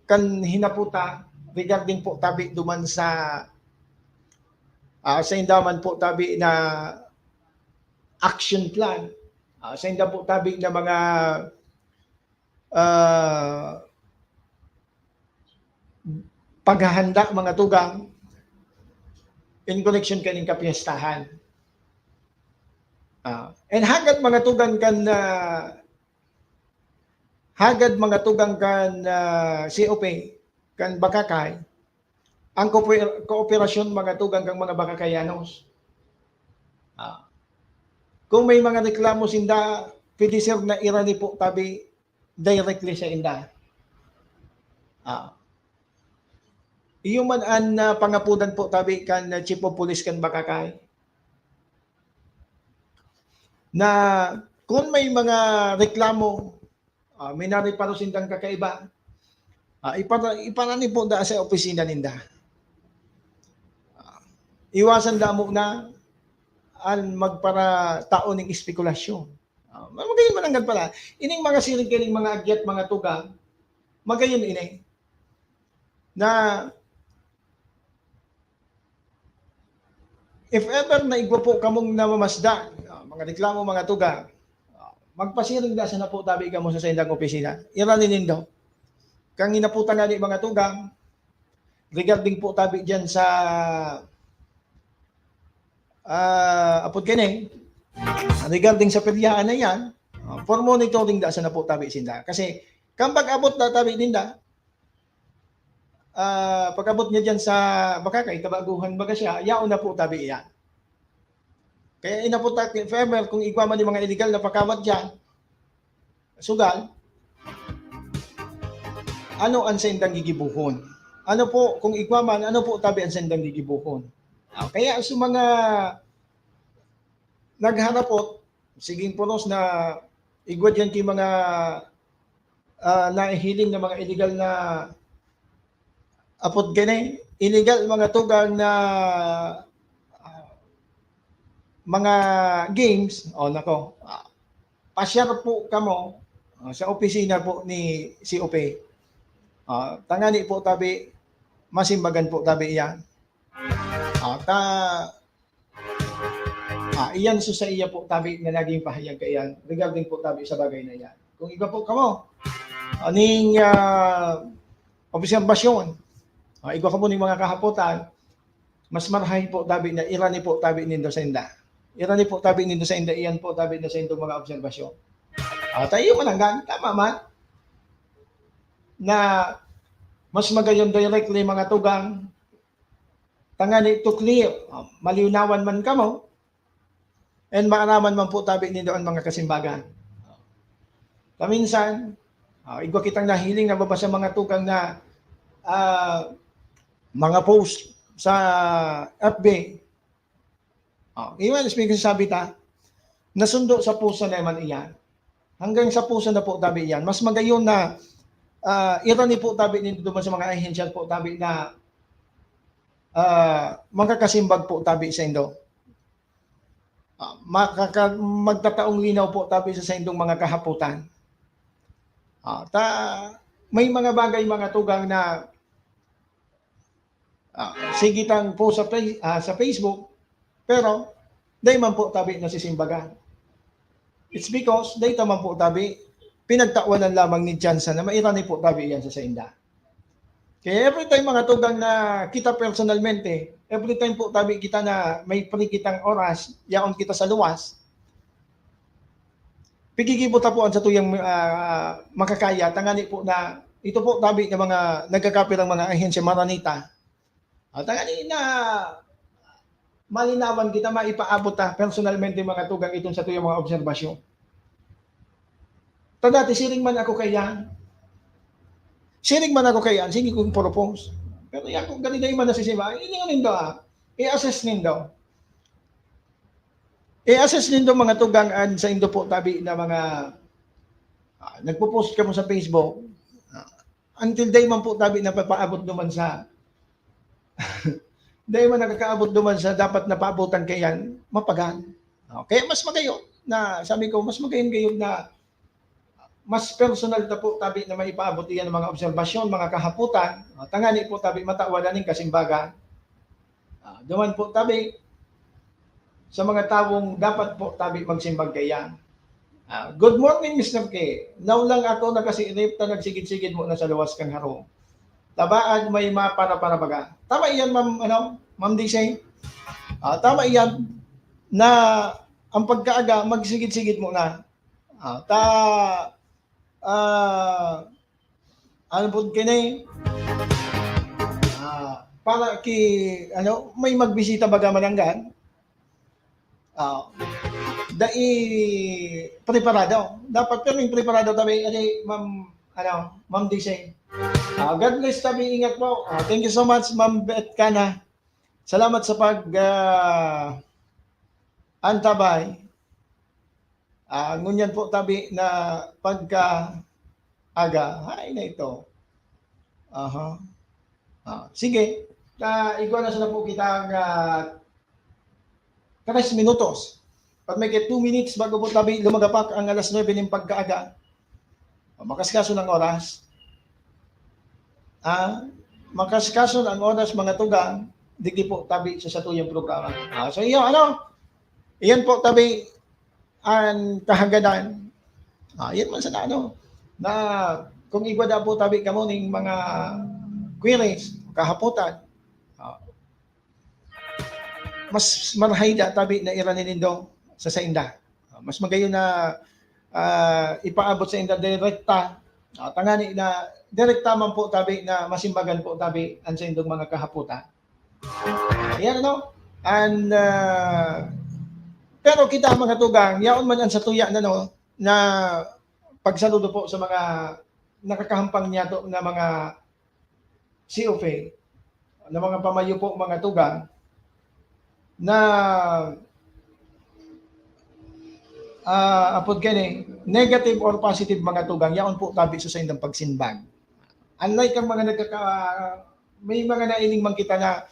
kan hinaputa regarding po tabi duman sa, ah, sa indaman po tabi na action plan, ah, sa inda po tabi na mga, ah, paghahanda, mga tugang, in connection kaning kapyestahan. Ah, and hagad, mga tugang, kan, ah, hagad, mga tugang, kan, ah, C O P, kan Bacacay, ang kooper-, kooperasyon, mga tugang, kan mga Bacacayanos. Ah, kung may mga reklamo sinda, pwede, sir, na irani po tabi directly sa inda. Ah. Iyo man an, ah, pangapudan po tabi kan, ah, Chief of Police kan Bacacay, na kun may mga reklamo, ah, may nareparo sindang kakaiba, ah, ipara-, iparani po da sa opisina ninda. Ah, iwasan da muna an magparatao ning espekulasyon. Ah, magayon man nanggad pala. Ining mga siring kaining mga agyat, mga tugang, magayon ini. Na if ever na igwa po kamong namamasdan, ah, mga reklamo, mga tugang, ah, magpasiring da sana po tabi kamo sa saindang opisina. Irani nindo. Kan hinaputa ngani, mga tugang, regarding po tabi diyan sa, ah, apod kini, regarding sa peryaan na yan, ah, for monitoring da sana po tabi sinda. Kasi, kan pag-abot na tabi ninda, ah, pag-abot niya diyan sa Bacacay, kabaguhan baga siya, yaon na po tabi iyan. Kaya inapod ta, if ever, kung igwa man yung mga illegal na pakawat diyan, sugal, ano an saindang gigibuhon? Ano po, kung igwa man, ano po tabi an saindang gigibuhon? Ah, kaya sa mga nagharapot, siging puros na igwa diyan ki mga, ah, nahihiling na mga illegal na, apod gani, illegal mga tugang na, ah, mga games, o nako, ah, pasyar po kamo, ah, sa opisina po ni C O P. Ah, tangani po tabi, masimbagan po tabi iyan. Ah, ta-, ah, iyan so sa iya po tabi na naging pahayag kaiyan regarding po tabi sa bagay na iyan. Kung igwa po kamo, aning, ah, obserbasyon, ah, igwa kamo ning mga kahapotan, mas marahay po tabi na irani po tabi nindo sa inda. Irani po tabi nindo sa inda, iyan po tabi na sa indong mga obserbasyon. Ah, tayo mananggan, tama man. Na mas magayon directly mga tugang, tangani to clear, ah, malinawan man kamo, and maaraman man po tabi nindo ang mga kasimbagan. Kaminsan, ah, igwa kitang nahiling na babasa mga tugang na, ah, mga post sa F B. Oh, iwan, sabi ta, nasundo sa puso na man iyan. Hanggang sa puso na po tabi iyan. Mas magayon na, ah, irani po tabi nindo man sa mga ahensya po tabi na, ah, makakasimbag po tabi sa indo. Ah, makaka-, magtataong linaw po tabi sa saindong mga kahapotan. Ah, ta-, may mga bagay, mga tugang na, ah, sige tang post sa Face-, ah, sa Facebook, pero dai man po tabi nasisimbagan. It's because dai ta man po tabi, pinagtawanan lamang ni tsansa na mairani po tabi iyan sa sainda. Kaya every time, mga tugang, na kita personalmente, every time po tabi kita na may free kitang oras, yaon kita sa luwas, pigigibo ta po an satuyang, ah, makakaya, tangani po na ito po tabi na mga nagkakapirang mga ahensya, maranita. Ah, tangani na malinawan kita, maipaabot ta personalmente, mga tugang, itong satuyang mga obserbasyon. Ta dati, siring man ako kaiyan. Siring man ako kaiyan, sige kong propose. Pero yan, kung ganito yung manasisiba, ini nga nindo, ah, i-assess nindo. I-assess nindo, mga tugang, an saindo po tabi na mga, ah, nagpo-post kamo sa Facebook. Ah, until dai man po tabi napapaabot duman sa, dai man nakakaabot duman sa dapat na paabotan kaiyan, mapagan. Ah, kaya mas magayon na, sabi ko, mas magayon gayon na mas personal ta po tabi na maipaabot iyan ang mga obserbasyon, mga kahapotan, ah, tangani po tabi matawan na ning kasimbagan. Ah, duman po tabi sa mga tawong dapat po tabi magsimbag kaiyan. Ah, "Good morning, Mister K. Now lang ako nakasiirip ta nagsigid-sigid mo na sa luwas kang harong. Tabaad may mapara-para baga." Tama iyan, Ma'am, ano, Ma'am D C? Ah, tama iyan na ang pagkaaga, magsigid-sigid mo na. Ah, ta, ah, ano po kini? Ah, para ki, ano, may magbisita baga mananggan. Ah, dai preparado. Dapat kaming preparado tabi, ani, Ma'am, ano, Ma'am D C. Ah, God bless tabi, ingat po. Ah, thank you so much, Ma'am Beth Cana. Salamat sa pag, ah, antabay. Ah, ngunyan po tabi na pagka-aga. Hay na ito. Aha. Ah, sige. Ah, igwa na sana po kita nga tres minutos. Pag may two minutes bago po tabi lumagapak ang alas nuebe ning pagkaaga. Ah, makaskaso ng oras. Ah, makaskaso ng oras, mga tugang, digdi po tabi sa satuyang programa. Ah, so, iyo, ano? Iyan po tabi an kahagadan. Ah, yan man sana, ano, na kung igwa da po tabi kamo ning mga queries, kahapotan, ah, mas marahay da tabi na irani nindo sa sainda. Ah, mas magayon na, ah, ipaabot sainda direkta. Ah, tangani na direkta man po tabi na masimbagan po tabi an saindong mga kahapotan. Ayan, ano? And, ah, pero kita, mga tugang, yaon man an satuya na, no, na pagsaludo po sa mga nakakahampang niyato na mga C O P, na mga pamayo po, mga tugang, na Ah, apod kani, negative or positive mga tugang, yaon po tabi sa saindang pagsimbag. Unlike ang mga nagkaka-, may mga nailing man kita na,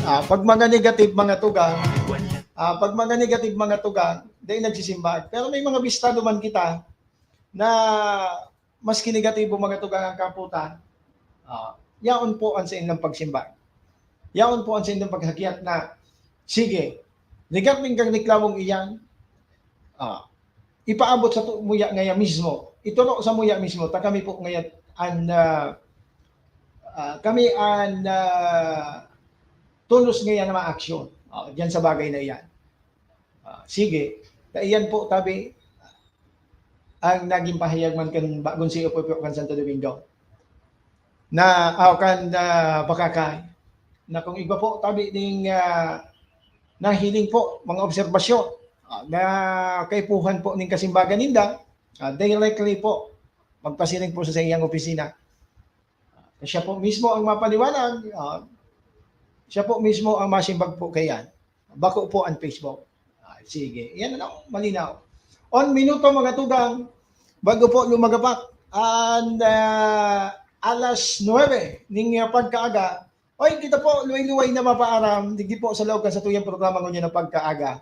ah, pag mga negative mga tugang, ah, pag mga negative mga tugang, dahil nagsisimbag. Pero may mga bistado man kita na maski negatibo mga tugang ang kaputan, ah, yaon po ang saindang pagsimbag. Yaon po ang saindang paghagyat na, sige, regarding kang reklamong iyan, ah, ipaabot sa tu-, muya ngaya mismo. Ituro sa muya mismo, ta kami po ngaya an, ah, ah, kami an, ah, tulos ngaya na maaksyon, ah, diyan sa bagay na iyan. Ah, sige, ta iyan po tabi ang naging pahayag man kan bagong C E O po kan Santo Domingo na, ah, kan, ah, Bacacay, na kung igwa po tabi ning, ah, nahiling po, mga obserbasyon, ah, na kaipuhan po ning kasimbagan ninda, ah, directly po, magpasiring po sa, sa iyang opisina. Siya po mismo ang mapaliwanag, ah, siya po mismo ang masimbag po kaiyan. Bako po ang Facebook. Ah, sige, iyan na lang, malinaw. On minuto, mga tugang, bago po lumagapak an, ah, alas nuebe ning, ah, pagkaaga. Oy, kita po, luway-luway na mapaaram, digdi po sa loob kan satuyang programa ngunyan na pagkaaga.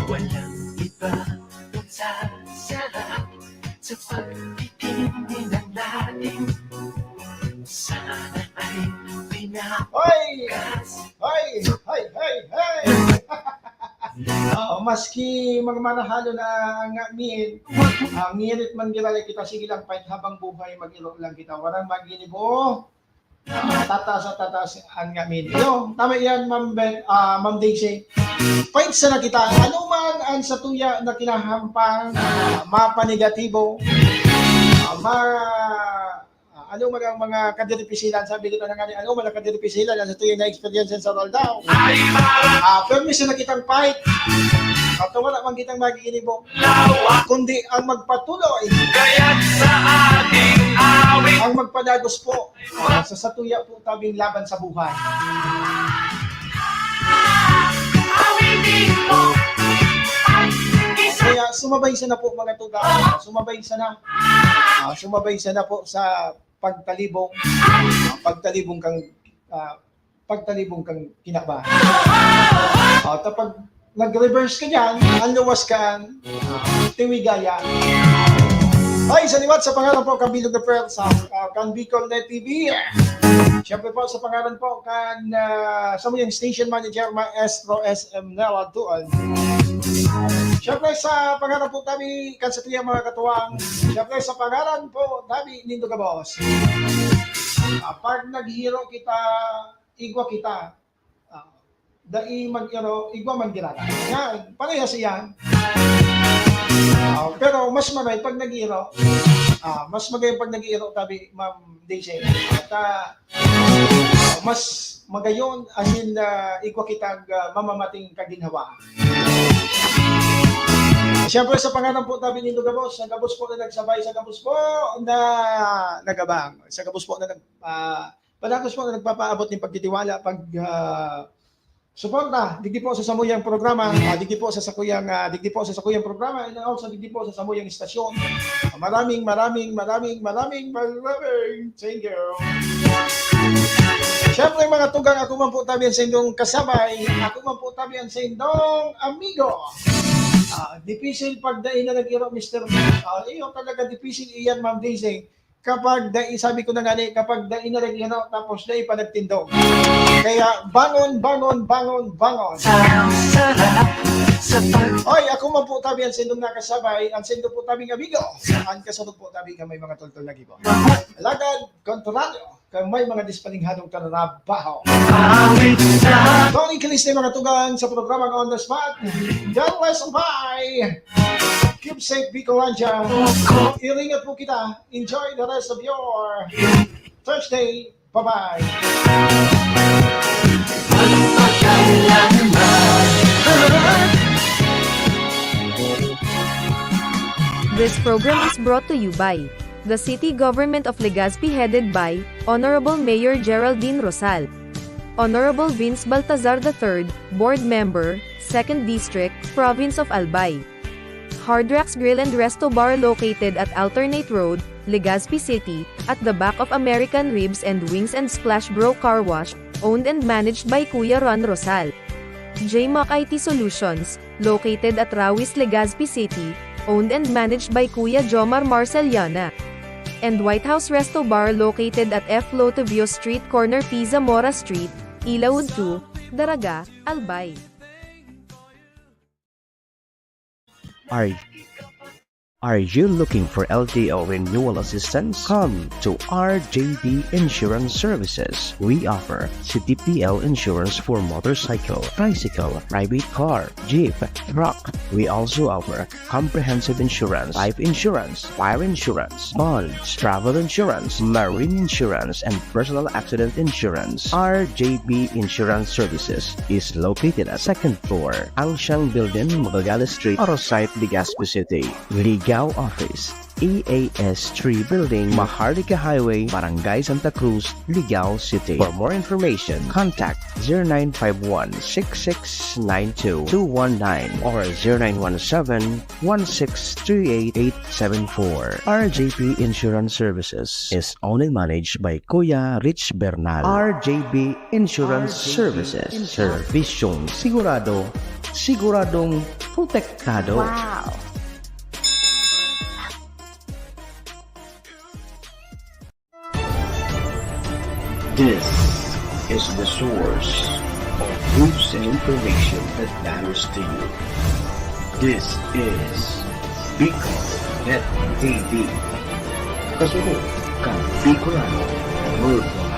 Walang iba kundi sa sarap sa pagtitinda natin. Sana ay pinakas. Hoy! Hoy! Hoy! Hoy! Hoy! Oh, maski magmarahalon na nga min, ah, ngirit man giraray kita, sige lang, pait habang buhay, mag-iro lang kita. Warang maginibo, ah, tataas at tataas an ngamin. Iyo, tama iyan, Ma'am Ben, ah, Ma'am Daisy. Pait sana kita. Ano man ang satuya na kinahampang, ah, mapanegatibo, ah, ma-, ah, ano man ang mga kadiripisilan, sabi kita na nga ni, ano man ang kadiripisilan, ang satuya na experience sa oral daw. Ah, permi sana kitang pait. At wala man kitang magiginibo. Kundi ang magpatuloy. Kaya sa ating awit. Ang magpadagos po. Ah, sa satuya po tabing laban sa buhay. Kaya sumabay sana po, mga tugang. Sumabay sana. Ah, sumabay sana po sa pagtalibong. Ah, pagtalibong kang, ah, pagtalibong kang kinabahan. Ah, kapag nag-reverse ka dyan, ang luwas ka, ah, tiwigaya. Ay, sa liwat, sa pangalan po, kan Bilog na Friends, sa, ah, kan Bicol Net T V. Siyempre po, sa pangalan po, kan, ah, samuyang station manager, Maestro S M Nel Antuan. Siyempre, sa pangalan po tabi, kan satuyang mga katuwang. Siyempre, sa pangalan po tabi, nindo gabos. Ah, pag naghiro kita, igwa kita. Ah, dai mag-iro, igwa man giraray. Yan, parehas iyan. Ah, pero mas magay pag nag-iro. Ah, mas magay pag nag-iro, tabi, Ma'am Daisy. At, ah, mas magayon, asin, ah, igwa kitag, ah, mamamating kaginhawa. Siyempre, sa pangalan po tabi nindo gabos, sa gabos po na nagsabay, sa gabos po na nagabang, sa gabos po na nag-, ah, padagos po na nagpapaabot nin pagtitiwala, pag, ah, suporta, digdi po sa samuyang programa, ah, digdi po sa sakuyang, ah, digdi po sa sakuyang programa, and also digdi po sa samuyang istasyon. Ah, maraming, maraming, maraming, maraming, maraming thank you. Siyempre, mga tugang, ako man po tabi ang saindong kasabay, ako man po tabi ang saindong amigo. Ah, dipisil pag dai na nag-iro, Mister Ah, iyo talaga, dipisil iyan, Ma'am Daisy. Kapag dai, sabi ko na nga ni, kapag dai na nag-iro, tapos dai pa nagtindog. Kaya bangon, bangon, bangon, bangon. Sa sarap, sa pag- Oy, ako man po tabi ang saindong nakasabay, ang saindo po tabing amigo. Ang kasurog po tabi kan may mga tultol na gibo. Alagad, kontraryo, kan may mga dispalinghadong trabaho. Awit na. Tony Caliste, mga tugang, sa programang On the Spot. God bless and bye. Keep safe, Bicolandia. Iringat po kita. Enjoy the rest of your Thursday. Bye-bye. This program is brought to you by The city government of Legazpi headed by Honorable Mayor Geraldine Rosal, Honorable Vince Baltazar the third, Board Member, Second District, Province of Albay. Hard Rocks Grill and Resto Bar located at Alternate Road, Legazpi City, at the back of American Ribs and Wings and Splash Bro Car Wash, owned and managed by Kuya Ron Rosal. J Mac I T Solutions, located at Rawis, Legazpi City, owned and managed by Kuya Jomar Marceliana. And White House Resto Bar located at F Lotevio Street, corner P Zamora Street, Ilaud two, Daraga, Albay. Are are you looking for L T O renewal assistance? Come to R J B Insurance Services. We offer C T P L insurance for motorcycle, tricycle, private car, jeep, truck. We also offer comprehensive insurance, life insurance, fire insurance, bonds, travel insurance, marine insurance, and personal accident insurance. R J B Insurance Services is located at second floor, Angshang Building, Magallanes Street, Arosite, Legazpi City. Ligao Office, E A S three Building, Maharlika Highway, Barangay Santa Cruz, Ligao City. For more information, contact zero nine five one six six nine two two one nine or zero nine one seven one six three eight eight seven four. R J P Insurance Services is only managed by Kuya Rich Bernal. R J B Insurance Services. Serbisyong sigurado, siguradong protektado. Wow! This is the source of news and information that matters to you. This is Bicol Net T V. Kasunod kan Bicolano Worldwide.